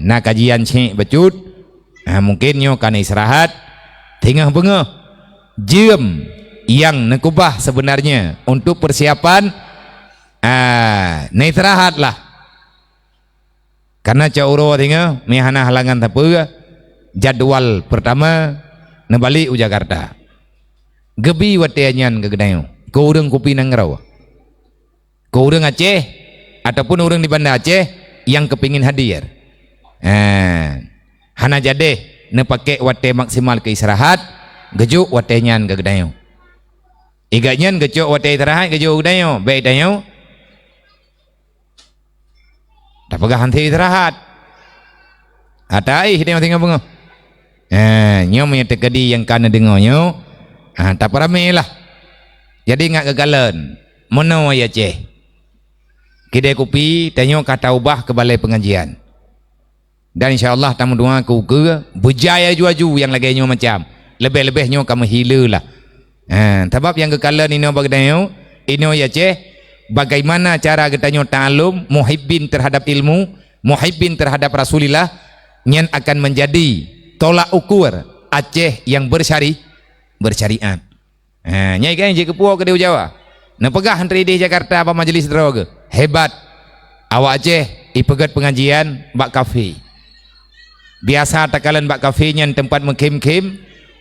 na kajian syiek bacut. Ha, mungken nyoe kana istirahat. Singoh beungoh jeuem nyang neukeubah sebenarnya untuk persiapan, ah, neuistirahat lah. Karena cot uroe singoh, meuhana halangan sapeue, jadwal pertama neubalek u Jakarta. Geubi watèe nyan keu geutanyoe, keu ureueng kupi nanggroe. Keu ureueng Aceh ataupun ureueng di Banda Aceh nyang keupingin hadir. Ha, hana jadeh neupakék watèe maksimal keu istirahat, geujok watèe nyan keu geutanyoe. Igat nyan geucok watèe istirahat geujok keu geutanyoe, bèk tanyoe tapeugah hana istirahat. Ata éh teungoh-teungoh beungoh. Ha, nyoe meunyoe teukeudi nyang ka neudeungoe nyoe, ha, tapeuramé lah. Jadi ngat geukalon, meunoe ya Aceh. Kidai kupi, tanyoe ka taubah keu balai pengajian. Dan insya Allah tameudoa keu ukeue beujaya aju-aju nyang lagée nyoe macam. Leubeh-leubeh nyoe ka meuhile lah. Ha, sabab nyang geukalon inoe bak geutanyoe, inoe ya Aceh, bagaimana cara geutanyoe ta'alum, muhibbin terhadap ilmu, muhibbin terhadap Rasulillah, nyan akan menjadi tolak ukur Aceh yang bersyari-, bersyariat. Ha, nyai kan jeuet keupuo keudeh u Jawa. Neupeugah antri di Jakarta bak majelis droe geuh. Hebat. Awak Aceh ipeugét pengajian bak kafe. Biasa takalon bak kafe nyan teumpat meukhém-khém,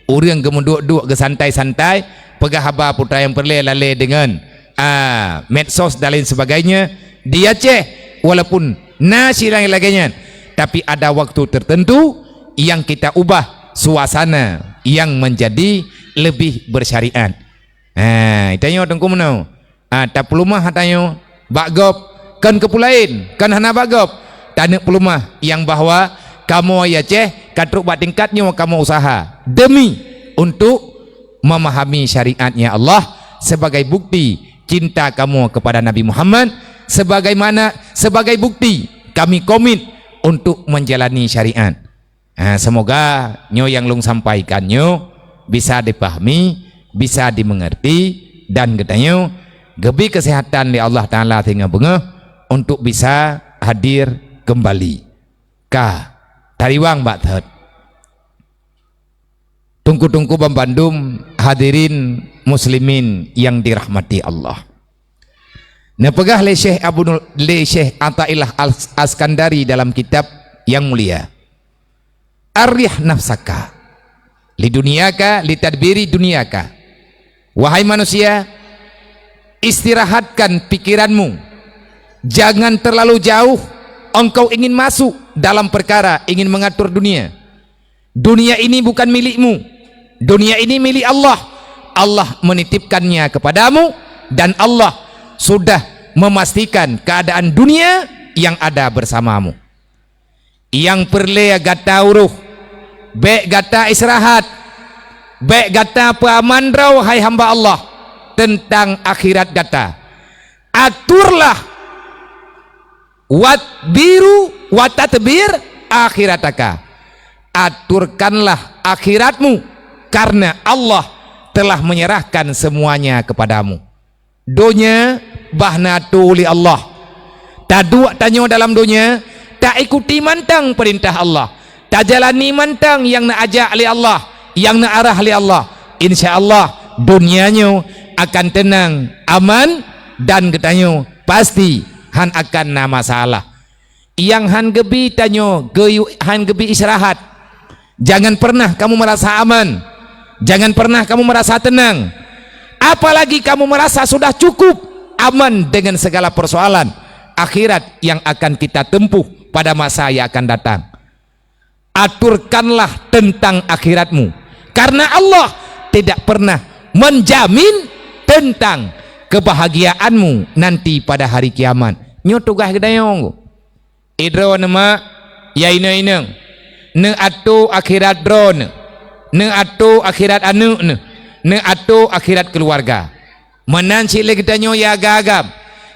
ureuëng geumeuduek-duek geusantai-santai, peugah haba putra nyang peureulée lalée deungon, ah, medsos dan lain sebagainya. Di Aceh, walaupun na si laén lagée nyan, tapi ada waktu tertentu yang kita ubah suasana yang menjadi lebih bersyariat. Ha, tanyoe teungku meunoe. Ha, tapeuleumah tanyoe bak gob, kon keupeue laén, kon hana bak gob. Taneuk peuleumah nyang bahwa kamoe ya Aceh ka trok bak tingkat nyoe kamoe usaha demi untuk memahami syariatnya Allah sebagai bukti cinta kamoe kepada Nabi Muhammad, sebagaimana, sebagai bukti kami komit untuk menjalani syariat. Ha, semoga nyoe nyang lôn sampaikan nyoe bisa dipahami, bisa dimengerti, dan geutanyoe geubi keuseuhatan lé Allah Taala singoh beungoh untuk bisa hadir kembali. Ka tariwang bak thot. Teungku-teungku banmandum hadirin muslimin yang dirahmati Allah. Neupeugah lé Syekh Abu Nur, lé Syekh Athaillah Al-, Askandari dalam kitab yang mulia, "Arih nafsaka, lidunyaka, litadbiri dunyaka." Wahai manusia, istirahatkan pikiranmu. Jangan terlalu jauh engkau ingin masuk dalam perkara ingin mengatur dunia. Dunia ini bukan milikmu. Dunia ini milik Allah. Allah menitipkannya kepadamu dan Allah sudah memastikan keadaan dunia yang ada bersamamu. Nyang peureulée gata uroh, bék gata istirahat, bék gata peuaman droe, hai hamba Allah, teuntang akhirat gata. Aturlah, watbiru watatbir akhirataka. Aturkanlah akhiratmu, karena Allah telah menyerahkan semuanya kepadamu. Donya bah na atô lé Allah. Taduek tanyoe dalam donya, taikuti mantong peurintah Allah, tajalani mantong nyang neuajak lé Allah, nyang neuarah lé Allah. Insya Allah, donya nyoe akan teunang, aman, dan geutanyoe pasti hán akan na masalah. Nyang hán geubi tanyoe geuyue hán geubi istirahat. Jangan pernah kamu merasa aman. Jangan pernah kamu merasa tenang. Apalagi kamu merasa sudah cukup aman dengan segala persoalan akhirat yang akan kita tempuh pada masa yang akan datang. Aturkanlah tentang akhiratmu, karena Allah tidak pernah menjamin tentang kebahagiaanmu nanti pada hari kiamat. Nyoe tugaih geutanyoe. Idroe neuh mak, ya inong-inong, neuatô akhirat droeneuh, neuatô akhirat aneuëk neuh, neuatô akhirat keuluwarga. Meunan cit lé geutanyoe ya agam-agam,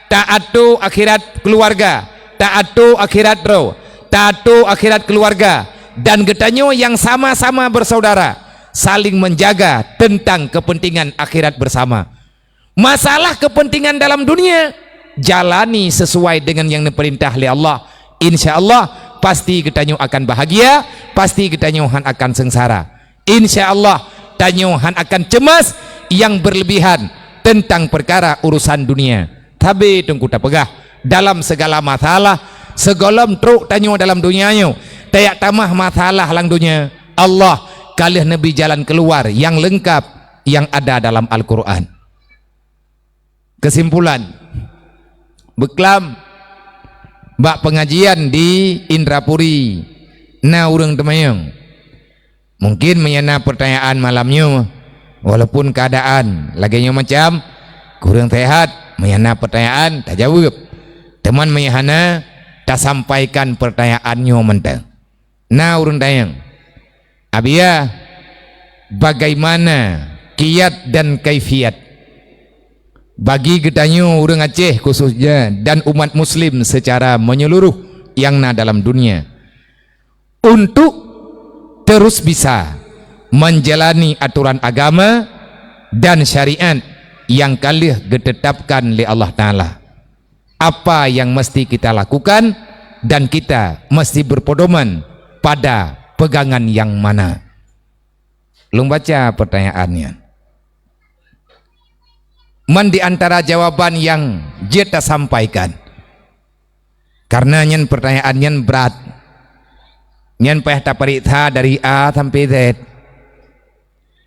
taatô akhirat keuluwarga, taatô akhirat droe, taatô akhirat keuluwarga, dan geutanyoe nyang sama-sama bersaudara saling menjaga tentang kepentingan akhirat bersama. Masalah kepentingan dalam dunia, jalani sesuai dengan nyang neupeurintah lé Allah. Insya Allah, pasti geutanyoe akan bahagia, pasti geutanyoe hán akan seungsara. Insya Allah, tanyoe hán akan cemas nyang berlebihan tentang peukara urusan dunia. Tapi teungku tapeugah, dalam segala masalah, sigohlom trok tanyoe dalam donya nyoe, tajak tamah masalah lam donya, Allah ka lheueh neubri jalan keuluwa nyang leungkap nyang ada dalam Al-Qur'an. Keusimpulan, beuklam bak peungajian di Indrapuri na ureuëng teumanyong. Mungkin meunyo na peurtanyaan malam nyoe, walaupun keuadaan lagée nyoe macam, kureueng seuhat, meunyo na peurtanyaan tajaweueb. Teuma meunyo hana, tasampaikan peurtanyaan nyoe mantong. Na ureuëng tanyong, "Abiya, bagaimana kiat dan kaifiat bagi geutanyoe ureuëng Aceh khususnya dan umat muslim secara menyeluruh yang na dalam dunia untuk terus bisa menjalani aturan agama dan syariat yang ka lheueh geutetapkan lé Allah Taala? Apa yang mesti kita lakukan dan kita mesti berpedoman pada pegangan yang mana?" Lôn baca pertanyaan nyan. Man di antara jawaban nyang jeuet tasampaikan, karena nyan pertanyaan nyan brat. Nyan payah tapareksa dari A sampai Z.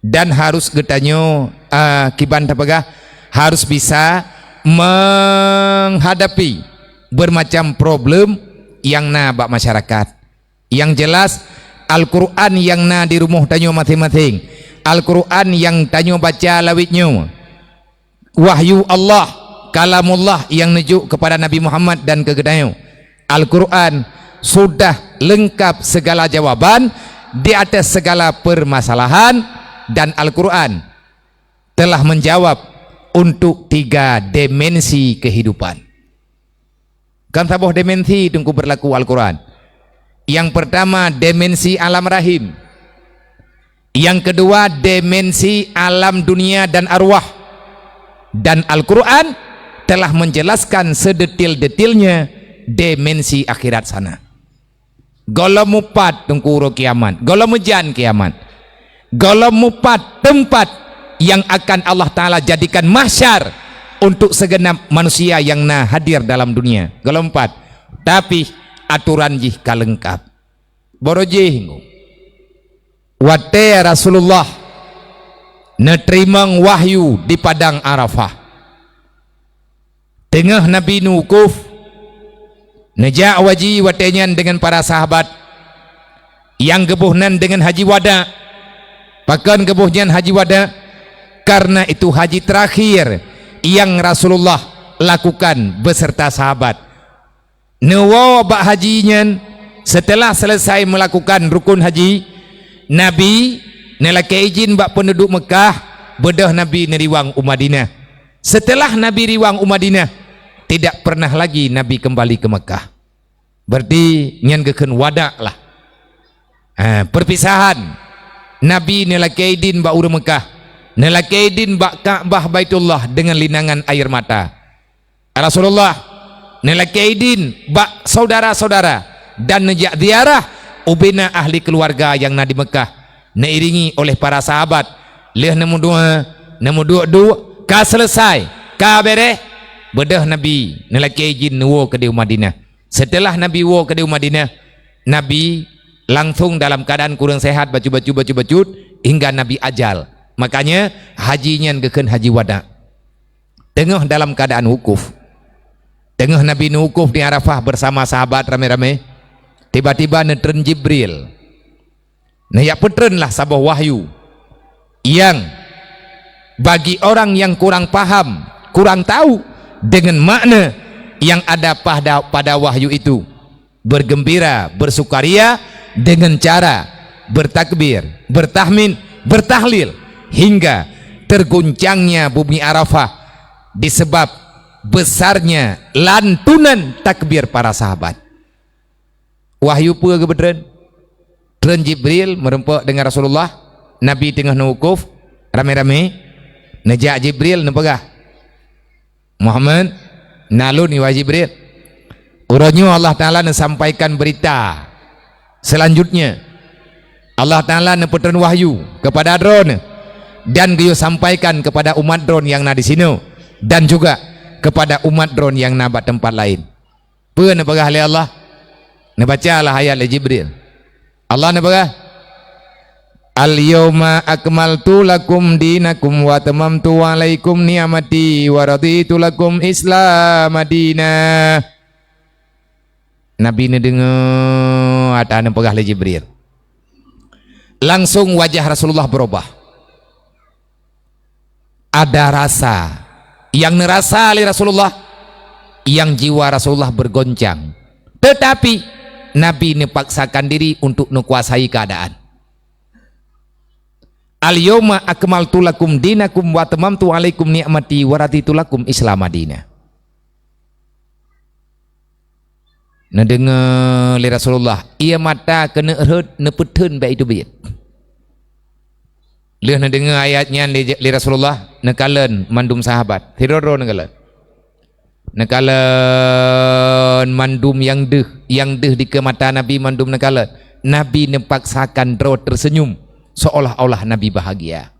Dan harus geutanyoe, eh, kiban tapeugah, harus bisa menghadapi bermacam problem nyang na bak masyarakat. Yang jelas, Al-Quran nyang na di rumoh tanyoe maséng-maséng, Al-Quran nyang tanyoe baca lawét nyoe, wahyu Allah, kalamullah nyang neujok kepada Nabi Muhammad dan keu geutanyoe. Al-Quran sudah lengkap segala jawaban di atas segala permasalahan, dan Al-Quran telah menjawab untuk tiga dimensi kehidupan. Kan saboh dimensi teungku berlaku Al-Quran. Yang pertama, dimensi alam rahim. Yang kedua, dimensi alam dunia dan arwah. Dan Al-Quran telah menjelaskan sedetil-detilnya dimensi akhirat sana. Gohlom mupat teungku uroe kiamat, gohlom meujan kiamat, gohlom mupat teumpat nyang akan Allah Taala jadikan mahsyar untuk segenap manusia nyang na hadir dalam dunia. Gohlom mupat, tapi aturan jih ka leungkap. Barô jih, watée Rasulullah neuteurimong wahyu di Padang Arafah, teungoh Nabi neuwukuf, neujak haji watée nyan deungon para sahabat, nyang geuboh nan deungon haji wada. Pakon geuboh nyan haji wada? Karena itu haji terakhir nyang Rasulullah lakukan beserta sahabat. Neuwoe bak haji nyan, seuteulah seuleusoe meulakukan rukun haji, Nabi neulakée idin bak peunduduek Meukah, beudôh Nabi neuriwang u Madinah. Seuteulah Nabi riwang u Madinah, tidak pernah lagi Nabi keumbali keu Meukah. Berarti nyan geukheun wada lah. Ha, perpisahan. Nabi neulakée idin bak ureuëng Meukah, neulakée idin bak Ka'bah Baitullah deungon linangan air mata. Rasulullah neulakée idin bak syedara-syedara dan neujak ziarah ubena ahli keuluwarga nyang na di Meukah, neuiringi oleh para sahabat. Lheueh neumeudoá, neumeuduek-duek, ka seuleusoe, ka béréh, beudôh Nabi neulakée idin neuwoe keudeh u Madinah. Seuteulah Nabi woe keudeh u Madinah, Nabi langsong dalam keuadaan kureueng seuhat, bacut-bacut, bacut-bacut, hingga Nabi ajal. Makanya, haji nyan geukheun haji wada. Teungoh dalam keuadaan wukuf. Teungoh Nabi neuwukuf di Arafah bersama sahabat ramé-ramé, tiba-tiba neutreun Jibril. Neujak peutreun lah saboh wahyu nyang bagi orang nyang kurang paham, kurang tahu dengan makna yang ada pada, pada wahyu itu. Bergembira, bersukaria dengan cara bertakbir, bertahmid, bertahlil, hingga terguncangnya bumi Arafah disebab besarnya lantunan takbir para sahabat. Wahyu peue geupeutreun? Treun Jibril meureumpok deungon Rasulullah, Nabi teungoh neuwukuf, ramé-ramé. Neujak Jibril neupeugah, "Muhammad, na lôn, wahai Jibril. Uroe nyoe Allah Taala neusampaikan beurita seulanjutnya. Allah Taala neupeutreun wahyu keupada droeneuh dan geuyue sampaikan keupada umat droeneuh nyang na disinoe dan juga keupada umat droeneuh nyang na bak teumpat laén." Peue neupeugah lé Allah? Neubacalah ayat lé Jibril. Allah neupeugah, "Al-yauma akmaltu lakum dinakum wa atmamtu alaikum ni'mati wa raditu lakum Islama dina." Nabi neudeungoe ata neupeugah lé Jibril. Langsung wajah Rasulullah beurubah. Ada rasa nyang neurasa lé Rasulullah, nyang jiwa Rasulullah bergoncang. Tetapi, Nabi neupaksakan diri untuk neukuasai keuadaan. "Al-yauma akmaltu lakum dinakum wa atmamtu alaikum ni'mati wa raditu lakum Islama dina." Neudeungoe lé Rasulullah, ié mata keuneuk rhot neupeutheun bak iteubiet. Lheueh neudeungoe ayat nyan lé, lé Rasulullah, neukalon mandum sahabat. Sidroe-droe neukalon. Neukalon mandum nyang deuh, nyang deuh dikeue mata Nabi mandum neukalon. Nabi neupaksakan droe teuseunyum, seolah-olah Nabi bahagia.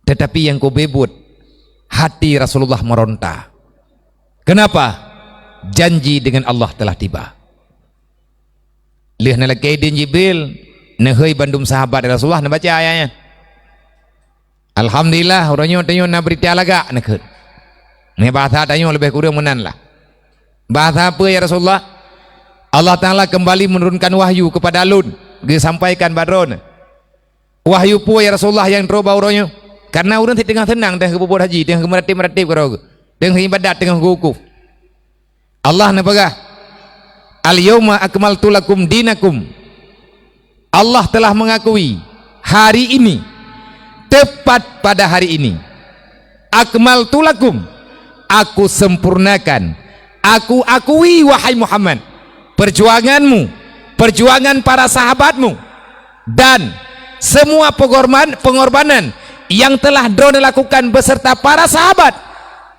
Tetapi nyang keubeubeuet, hati Rasulullah meronta. Kenapa? Janji dengan Allah telah tiba. Lheueh neulakée idin Jibril, neuhôi bandum sahabat Rasulullah neubaca ayat nyan. "Alhamdulillah, uroe nyoe tanyoe na beurita lagak," neukheun. Nyoe bahasa tanyoe leubeh kureueng meunan lah. "Bahasa peue, ya Rasulullah?" "Allah Taala kembali menurunkan wahyu kepada lôn, geusampaikan bak droeneuh." "Wahyu peue, ya Rasulullah, nyang troh bak uroe nyoe?" Karena ureuëng teungoh seunang, teungoh geupeubuet haji, teungoh geumeuratib-ratib keudroe, teungoh iébadat, teungoh geuwukuf. Allah neupeugah, "Al-yauma akmaltu lakum dinakum." Allah telah mengakui hari ini, tepat pada hari ini, "Akmaltu lakum," Aku sempurnakan, Aku akui, wahai Muhammad, perjuanganmu, perjuangan para sahabatmu, dan semua pengorban-, pengorbanan yang telah droeneuh lakukan beserta para sahabat,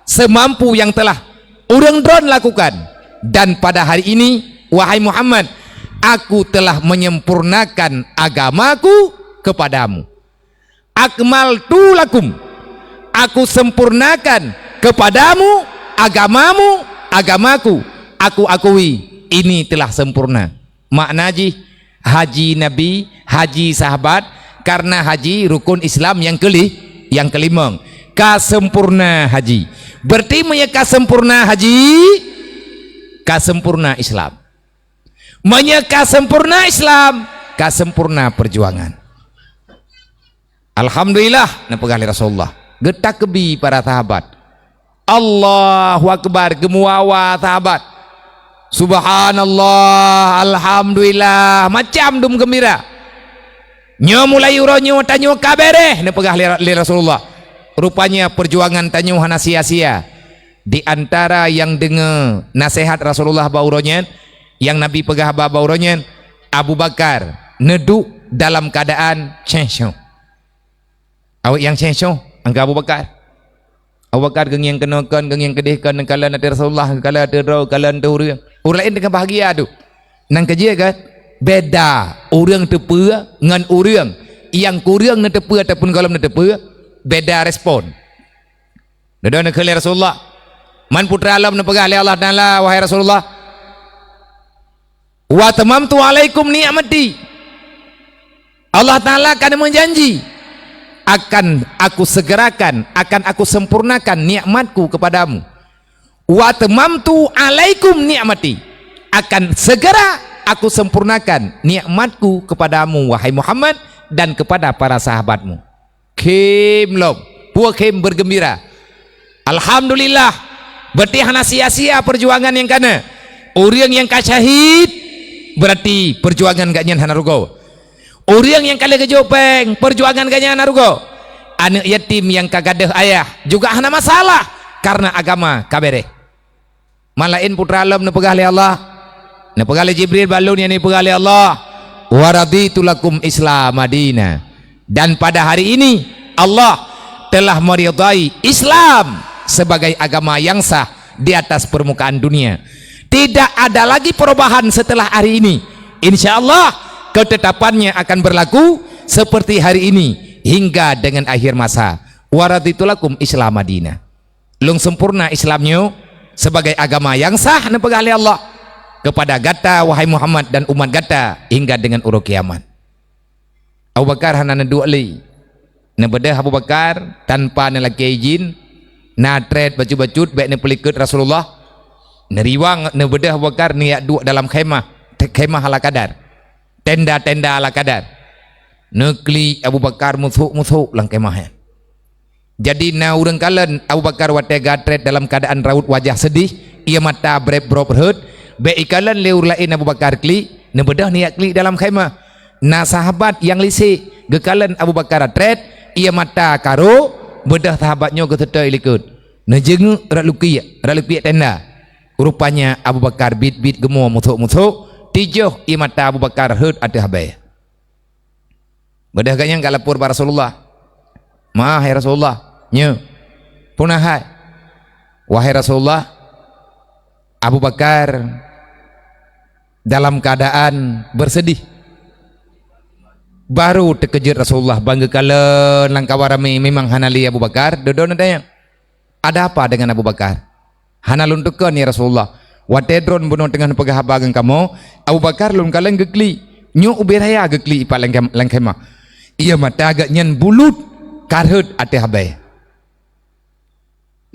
semampu yang telah ureuëng droeneuh lakukan. Dan pada hari ini, wahai Muhammad, Aku telah menyempurnakan agamaku kepadamu. "Akmaltu lakum," Aku sempurnakan kepadamu agamamu, agamaku. Aku akui ini telah sempurna. Makna jih, haji Nabi, haji sahabat, karena haji rukun Islam nyang keuli-, nyang keulimong. Ka sempurna haji. Berarti meunyoe ka sempurna haji, ka sempurna Islam. Meunyoe ka sempurna Islam, ka sempurna perjuangan. "Alhamdulillah," neupeugah lé Rasulullah. Geutakbi para sahabat. Allahu Akbar, geumeuwa-wa sahabat. Subhanallah, alhamdulillah, macam dum geumbira. "Nyoe mulai uroe nyoe tanyoe ka beureh," neupeugah lé, lé Rasulullah. Rupanya perjuangan tanyoe hana sia-sia. Di antara nyang deungoe naseuhat Rasulullah bak uroe nyan, nyang Nabi peugah haba bak uroe nyan, Abu Bakar neuduek dalam keuadaan céh-céh. Awak nyang céh-céh, angka Abu Bakar. Abu Bakar geungieng keunoe kon, geungieng keudeh kon, neukalon ateueh Rasulullah, neukalon ateueh droe, neukalon ateueh ureuëng. Ureuëng laén teungoh bahagia tu. Nyang keujeuet kan? Beda ureuëng teupeue ngon ureuëng. Nyang kureueng neuteupeue ataupun gohlom neuteupeue, beda respon. Dudoe neukheun lé Rasulullah. Man putra lom neupeugah lé Allah Taala, "Wahai Rasulullah, wa tamamtu alaikum ni'mati." Allah Taala akan meujanji, "Akan Aku segerakan, akan Aku sempurnakan nikmat-Ku kepadamu." "Wa tamamtu alaikum ni'mati." Akan segera Aku sempurnakan nikmat-Ku kepadamu, wahai Muhammad, dan kepada para sahabatmu. Khém lom. Peue khém? Beugeumbira. Alhamdulillah. Berarti hana sia-sia perjuangan nyang kana. Ureuëng nyang ka syahid, berarti perjuangan gobnyan hana rugoe. Ureuëng nyang ka lheueh geujok péng, perjuangan gobnyan hana rugoe. Aneuëk yatim nyang ka gadôh ayah juga hana masalah, karena agama ka beureh. Man laén putra lom neupeugah lé Allah, neupeugah lé Jibril bak lôn, nyang neupeugah lé Allah, "Wa raditu lakum Islama dina." Dan pada hari ini, Allah telah meridai Islam sebagai agama yang sah di atas permukaan dunia. Tidak ada lagi perubahan setelah hari ini. Insya Allah, ketetapannya akan berlaku seperti hari ini hingga dengan akhir masa. "Wa raditu lakum Islama dina." Lôn sempurna Islam nyoe sebagai agama nyang sah neupeugah lé Allah kepada gata, wahai Muhammad, dan umat gata hingga dengan uroe kiamat. Abu Bakar hana neuduek lé. Neubeudôh Abu Bakar tanpa neulakée idin, na trét bacut-bacut bék neupeulikot Rasulullah. Neuriwang neubeudôh Abu Bakar neujak duek dalam khemah, khemah ala kadar, tenda-tenda ala kadar. Neuklik Abu Bakar musôk-musôk lam khemah nyan. Jadi na ureuëng kalon Abu Bakar watée gatrét dalam keuadaan raut wajah sedih, ié mata breb-brob rhot, Bék ikalon lé ureuëng laén Abu Bakar klik, neubeudôh neujak klik dalam khaimah. Na sahabat nyang lisek geukalon Abu Bakar trét, ie mata karo, beudôh sahabat nyoe geuseutôi likot. Neujeungeuk rot lukiek, rot lukiek tenda. Rupanya Abu Bakar biet-biet geumo musôk-musôk, tijoh ie mata Abu Bakar rhot ateueh abée. Beudôh geuh nyan ka lapor bak Rasulullah. "Ma, hai Rasulullah, nyoe peue na hai?" "Wahai Rasulullah, Abu Bakar dalam keadaan bersedih." Baru teukeujot Rasulullah ban geukalon lam kawan ramé memang hana lé Abu Bakar, dudoe neutanyong, "Ada apa dengan Abu Bakar?" "Hana lôn teukon, ya Rasulullah. Watée droeneuh bunoe teungoh neupeugah haba ngon kamoe, Abu Bakar lôn kalon geuklik. Nyoe ubé raya geuklik ipat lam khém-, lam khémah. Ie mata geuh nyan bulut ka rhot ateueh abée."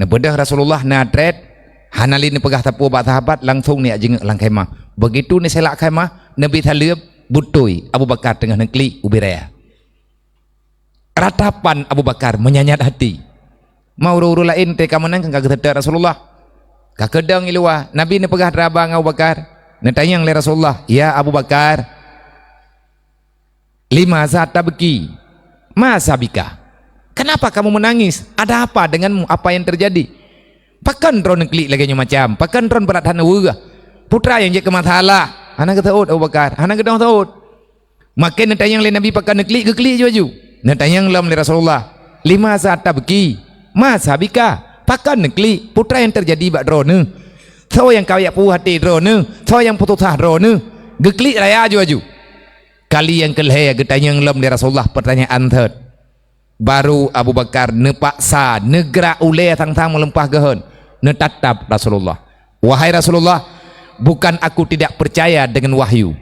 Neubeudôh Rasulullah na trét, hana lé neupeugah sapeue bak sahabat, langsong neujak jeungeuk lam khémah. Beugitu neuselak khémah, neubi saleuem, beutôi Abu Bakar teungoh neuklik ubé raya. Ratapan Abu Bakar meunyanyat hati. Ma ureuëng-ureuëng laén teuka meunan ka geuseutôt Rasulullah. Ka keudong i luwa, Nabi neupeugah teuraba ngon Abu Bakar. Neutanyong lé Rasulullah, "Ya Abu Bakar, lima za tabki? Ma sabika? Kenapa kamu menangis? Ada apa denganmu? Apa yang terjadi? Pakon droeneuh klik lagée nyoe macam? Pakon droeneuh brat hana weueh? Peue teuma nyang jeuet keu masalah?" Hana geuseuôt Abu Bakar, hana geudong seuôt. Maken neutanyong lé Nabi pakon neuklik, geuklik ju laju. Neutanyong lom lé Rasulullah, "Lima za tabki? Ma sabika? Pakon neuklik? Peue teuma nyang teujadi bak droeneuh? Soe nyang kajak puih até droeneuh? Soe nyang peususah droeneuh?" Geuklik raya ju laju. Kali nyang keulhée geutanyong lom lé Rasulullah peutanyaan thot. Baru Abu Bakar neupaksa neugrak ulée sang-sang meuleumpah geuhon, neutatap Rasulullah. "Wahai Rasulullah, bukan aku tidak percaya dengan wahyu.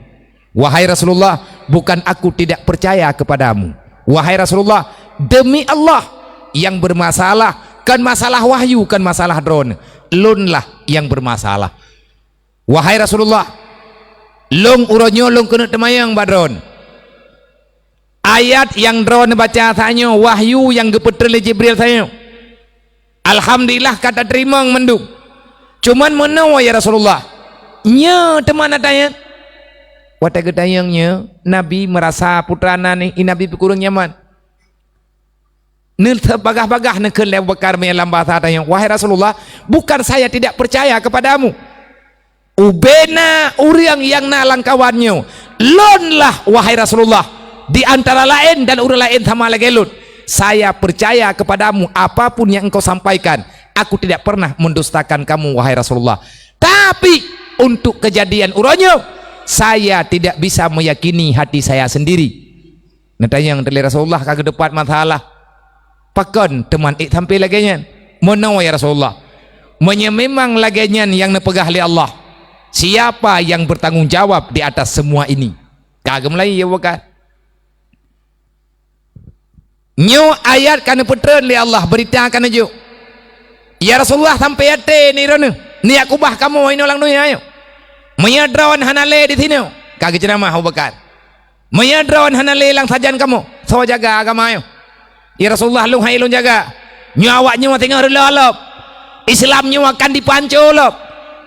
Wahai Rasulullah, bukan aku tidak percaya kepadamu. Wahai Rasulullah, demi Allah, yang bermasalah kon masalah wahyu, kon masalah droeneuh. Lôn lah nyang bermasalah. Wahai Rasulullah, lôn uroe nyoe lôn keuneuk teumanyong bak droeneuh. Ayat nyang droeneuh baca tanyoe, wahyu nyang geupeutreun lé Jibril tanyoe. Alhamdulillah ka tateurimong mandum. Cuman meunoe ya Rasulullah, nyoe teuma na tanyong." Watée geutanyong nyoe, Nabi meurasa peue teuma na nyoe, i Nabi peukureueng nyaman. Neuseuet bagah-bagah neukheun lé Abu Bakar meunyoe lam basa tanyoe, "Wahai Rasulullah, bukan saya tidak percaya kepadamu. Ubé na ureuëng nyang na lam kawan nyoe, lôn lah, wahai Rasulullah, di antara laén dan ureuëng laén sama lagée lôn. Saya percaya kepadamu, apa pun yang engkau sampaikan, aku tidak pernah mendustakan kamu, wahai Rasulullah. Tapi untuk kejadian uroe nyoe, saya tidak bisa meyakini hati saya sendiri." Neutanyong teuma lé Rasulullah ka geuteupat masalah. "Pakon teuma ék sampoe lagée nyan? Meunoe ya Rasulullah, meunyoe memang lagée nyan nyang neupeugah lé Allah, siapa yang bertanggung jawab di atas semua ini?" Ka geumeulayeue Abu Bakar. Nyoe ayat ka neupeutreun lé Allah, beurita ka neujok. "Ya Rasulullah, sampoe até nyoe droeneuh, neujak keubah kamoe inoe lam donya nyoe. Meunyoe droeneuh hana lé disinoe," ka geuceuramah Abu Bakar, "meunyoe droeneuh hana lé lam sajan kamoe, soe jaga agama nyoe? Ya Rasulullah, lôn han ék lôn jaga. Nyoe awak nyoe teungoh reuloh lom. Islam nyoe akan dipeuhanco lom.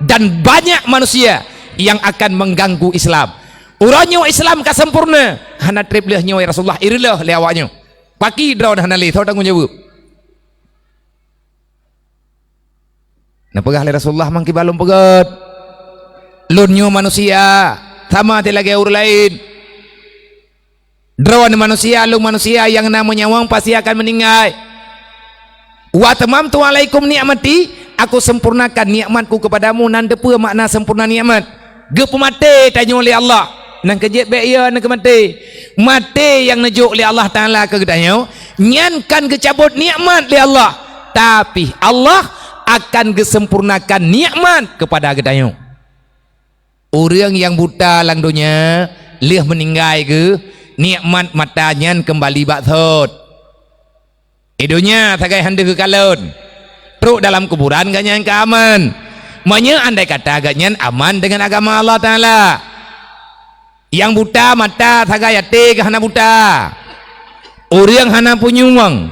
Dan banyak manusia yang akan mengganggu Islam. Uroe nyoe Islam ka sempurna, hana treb lheueh nyoe ya Rasulullah, ireuloh lé awak nyoe. Pakri droeneuh hana lé, soe tanggong jaweueb?" Neupeugah lé Rasulullah, "Meukiban lôn peugét, lôn nyoe manusia, sama lagée ureuëng laén. Droeneuh manusia, lôn manusia, nyang na meunyawöng pasti akan meuninggai. Wa atamamtu alaikum nikmati, aku sempurnakan nikmatku kepadamu." Nan teupeue makna sempurna nikmat? Geupeumaté tanyoe lé Allah. Nyang keujeuet bék yo neuh keu maté. Maté nyang neujok lé Allah Taala keu geutanyoe, nyan kan geucabot nikmat lé Allah. Tapi Allah akan geusempurnakan nikmat kepada geutanyoe. Ureuëng nyang buta lam donya, lheueh meuninggai geuh, nikmat mata nyan keumbali bak sot. Di donya sagai han deuh geukalon, trok dalam kuburan gobnyan ka aman. Meunyoe andai kata gobnyan aman deungon agama Allah Taala. Nyang buta mata sagai até geuh hana buta. Ureuëng hana punyueng,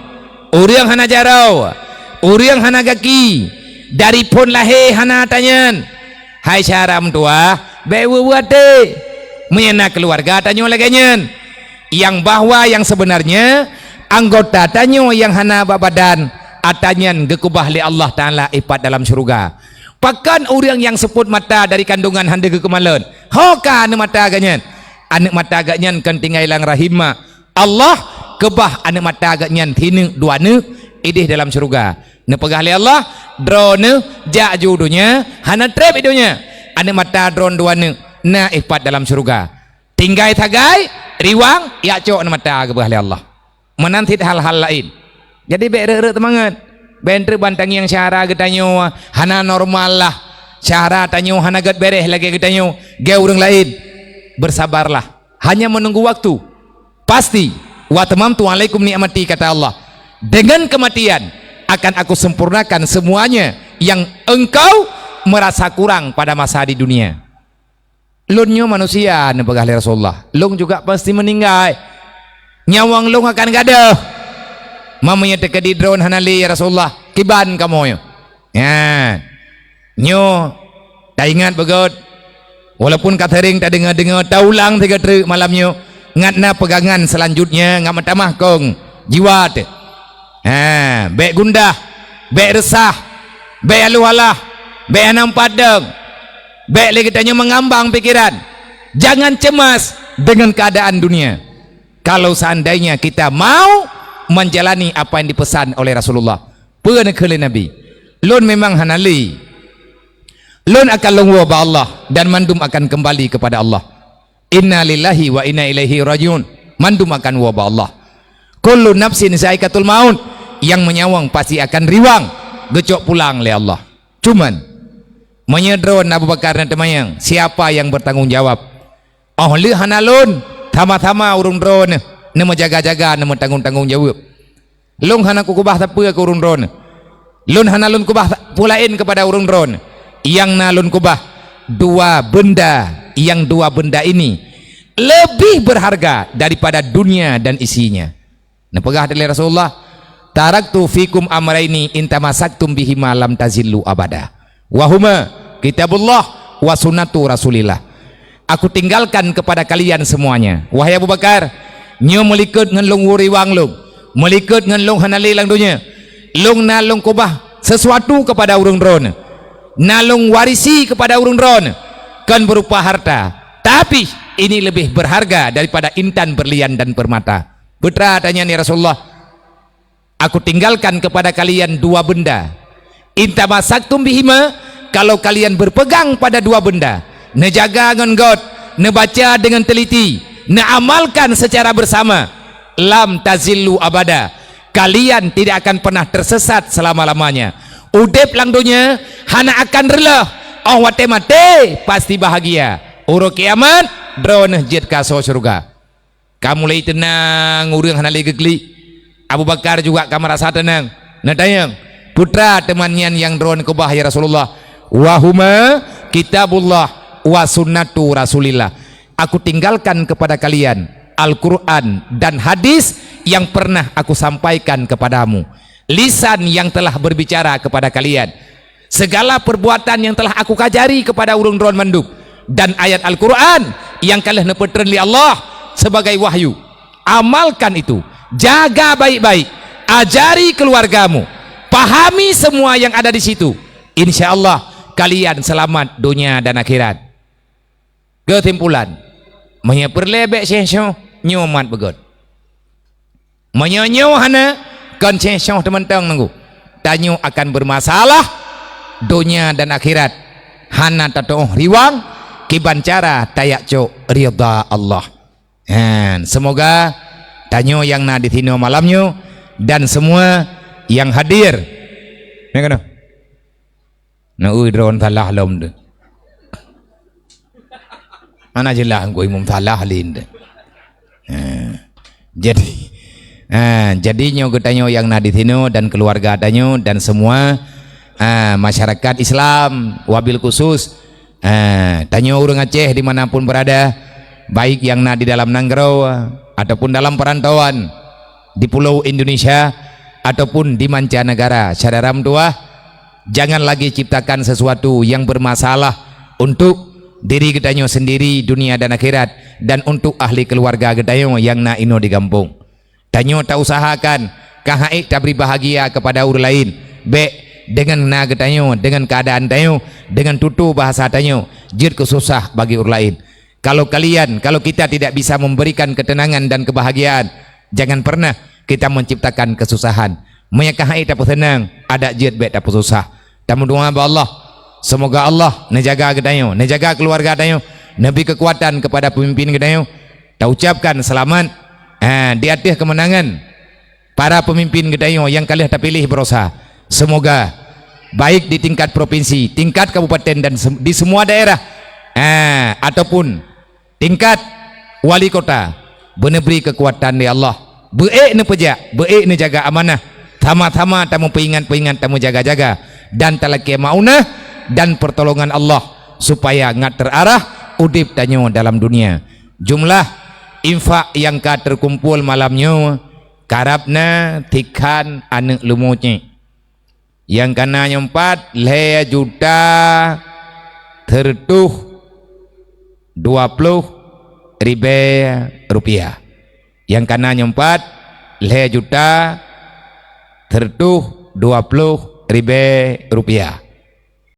ureuëng hana jaroe, ureuëng hana gaki, dari phon lahé hana ata nyan. Ai syara meutuwah, bék weueh-weueh até. Meunyoe na keuluwarga tanyoe lagée nyan, nyang bahwa nyang seubeunarnya anggota tanyoe nyang hana bak badan, ata nyan geukeubah lé Allah Taala ipat dalam syeuruga. Pakon ureuëng nyang seupôt mata dari kandongan hana geukeumalon? Ho ka aneuëk mata geuh nyan? Aneuëk mata geuh nyan kon tinggai lam rahim ma. Allah keubah aneuëk mata geuh nyan sineuk dua neuk idéh dalam syeuruga. Neupeugah lé Allah, "Droeneueh jak ju donya, hana treb i donya. Aneuëk mata droeneueh dua neuk na ipat dalam syeuruga. Tinggai sagai, riwang, jak cok aneuëk mata," geupeugah lé Allah. Meunan cit hal-hal laén. Jadi bék reuek-reuek teumangat. Bék treuk ban tangieng syara geutanyoe hana normal lah. Syara tanyoe hana gét béréh lagée geutanyoe, gét ureuëng laén. Bersabarlah. Hanya menunggu waktu. Pasti, "Wa tamamtu alaikum ni'mati," kata Allah. "Dengan kematian akan Aku sempurnakan semuanya yang engkau merasa kurang pada masa di dunia." Lôn nyoe manusia, neupeugah lé Rasulullah. Lôn juga pasti meuninggai. Nyawöng lôn akan gadôh. Meunyoe teukeudi droeneueh hana lé, ya Rasulullah, kiban kamoe? Nyan. Nyoe, taingat beugét. Walaupun ka seuring tadeungoe-deungoe, taulang sigoe treuk malam nyoe. Ngat na peugangan seulanjutnya, ngat meutamah kong jiwa teuh. Ha, bék gundah, bék reusah, bék aluh alah, bék hana meupadong. Bék lé geutanyoe meungambang pikeran. Jangan cemas dengan keadaan dunia. Kalau seandainya kita mau menjalani apa yang dipesan oleh Rasulullah, peue neukheun lé Nabi, "Lôn memang hana lé. Lôn akan lôn woe bak Allah dan mandum akan kembali kepada Allah. Inna lillahi wa inna ilaihi rajiun." Mandum akan woe bak Allah. "Kullu nafsin zaikatul maut." Nyang meunyawöng pasti akan riwang, geucok pulang lé Allah. Cuman, meunyoe droeneueh Abu Bakar na teumanyong, siapa yang bertanggung jawab? Oh lheueh hana lôn, sama-sama ureuëng droeneueh neumeujaga-jaga, neumeutanggong-tanggong jaweueb. Lôn hana kukeubah sapeue keu ureuëng droeneueh. Lôn hana lôn keubah sa-, peue laén keupada ureuëng droeneueh. Nyang na lôn keubah dua benda, nyang dua benda ini lebih berharga daripada dunia dan isinya. Neupeugah lé Rasulullah, "Taraktu fikum amraini in tamasaktum bihima lam tazillu abada. Wa huma kitabullah wa sunnatu Rasulillah." Aku tinggalkan kepada kalian semuanya. Wahai Abu Bakar, nyoe meulikot ngon lôn woe riwang lôn, meulikot ngon lôn hana lé lam donya. Lôn na lôn keubah sesuatu kepada ureuëng droeneueh. Na lôn warisi kepada ureuëng droeneueh, kon berupa harta. Tapi ini lebih berharga daripada intan, berlian dan permata. Peue teuma nyan, ya Rasulullah? Aku tinggalkan kepada kalian dua benda. In tamasaktum bihima, kalau kalian berpegang pada dua benda, neujaga ngon gét, neubaca dengan teliti, neuamalkan secara bersama, lam tazillu abada, kalian tidak akan pernah tersesat selama-lamanya. Udeb lam donya hana akan reuloh, óh watée maté pasti bahagia. Uroe kiamat, droeneueh jeuet keu asoe syeuruga. Ka mulai teunang ureuëng hana lé geuklik. Abu Bakar juga ka meurasa teunang. Neutanyong, "Peue teuma nyan nyang droeneueh keubah, ya Rasulullah?" "Wa huma kitabullah wa sunnatu Rasulillah." Aku tinggalkan kepada kalian Al-Quran dan hadis yang pernah aku sampaikan kepadamu. Lisan yang telah berbicara kepada kalian. Segala perbuatan yang telah aku kajari kepada ureuëng droeneueh mandum, dan ayat Al-Quran nyang ka lheueh neupeutreun lé Allah sebagai wahyu. Amalkan itu, jaga baik-baik, ajari keluargamu, pahami semua yang ada di situ. Insya Allah, kalian selamat dunia dan akhirat. Keusimpulan, meunyoe peureulée bék syeeh-syeeh, nyoe mat beugét. Meunyoe nyoe hana, kon syeeh-syeeh teumeutong nunggu. Tanyoe akan bermasalah donya dan akhirat. Hana tatuoh riwang, kiban cara tajak cok ridha Allah. Han, semoga tanyoe nyang na di sinoe malam nyoe dan semua yang hadir. Nyoe keunoe. Na ui droen salah lom tu. Mana jeulaih ngku imum salah lin tu. Ha. Jadi, ha, jadi nyoe geutanyoe nyang na di sinoe dan keluarga tanyoe dan semua, ha, masyarakat Islam wabil khusus, ha, tanyoe ureuëng Aceh di mana pun berada, baik nyang na di dalam nanggroe ataupun dalam perantauan, di pulo Indonesia ataupun di mancanegara, syedara meutuwah, jangan lagi ciptakan sesuatu yang bermasalah untuk diri geutanyoe sendiri dunia dan akhirat, dan untuk ahli keluarga geutanyoe nyang na inoe di gampông. Tanyoe tausahakan ka haiek tabri bahagia kepada ureuëng lain, bék deungon na geutanyoe, deungon keuadaan tanyoe, deungon tutoe bahasa tanyoe jeuet keu susah bagi ureuëng lain. Kalau kalian, kalau kita tidak bisa memberikan ketenangan dan kebahagiaan, jangan pernah kita menciptakan kesusahan. Meunyoe ka haiek tapeuseunang, adak jeuet bék tapeususah. Tameudoa bak Allah, semoga Allah neujaga geutanyoe, neujaga keluarga tanyoe, neubri keukuatan kepada pemimpin geutanyoe. Taucapkan seulamat, ha, di ateueh keumeunangan para pemimpin geutanyoe nyang ka lheueh tapiléh baroesa. Semoga baik di tingkat provinsi, tingkat kabupaten dan sem-, di semua daerah, ha, ataupun tingkat wali kota, beuneubri keukuatan lé Allah. Beuék neupeujak, beuék neujaga amanah. Sama-sama tameupeuingat-peuingat, tameujaga-jaga, dan talakée maunah dan pertolongan Allah, supaya ngat teurarah udeb tanyoe dalam dunia. Jumlah infak nyang ka teukumpol malam nyoe karab na tikhan aneuëk leumo cék. Nyang ka na nyoe pat lhée juta teureutôh dua ploh ribée rupiah. Nyang ka na nyoe pat lhée juta teureutôh dua ploh ribée rupiah.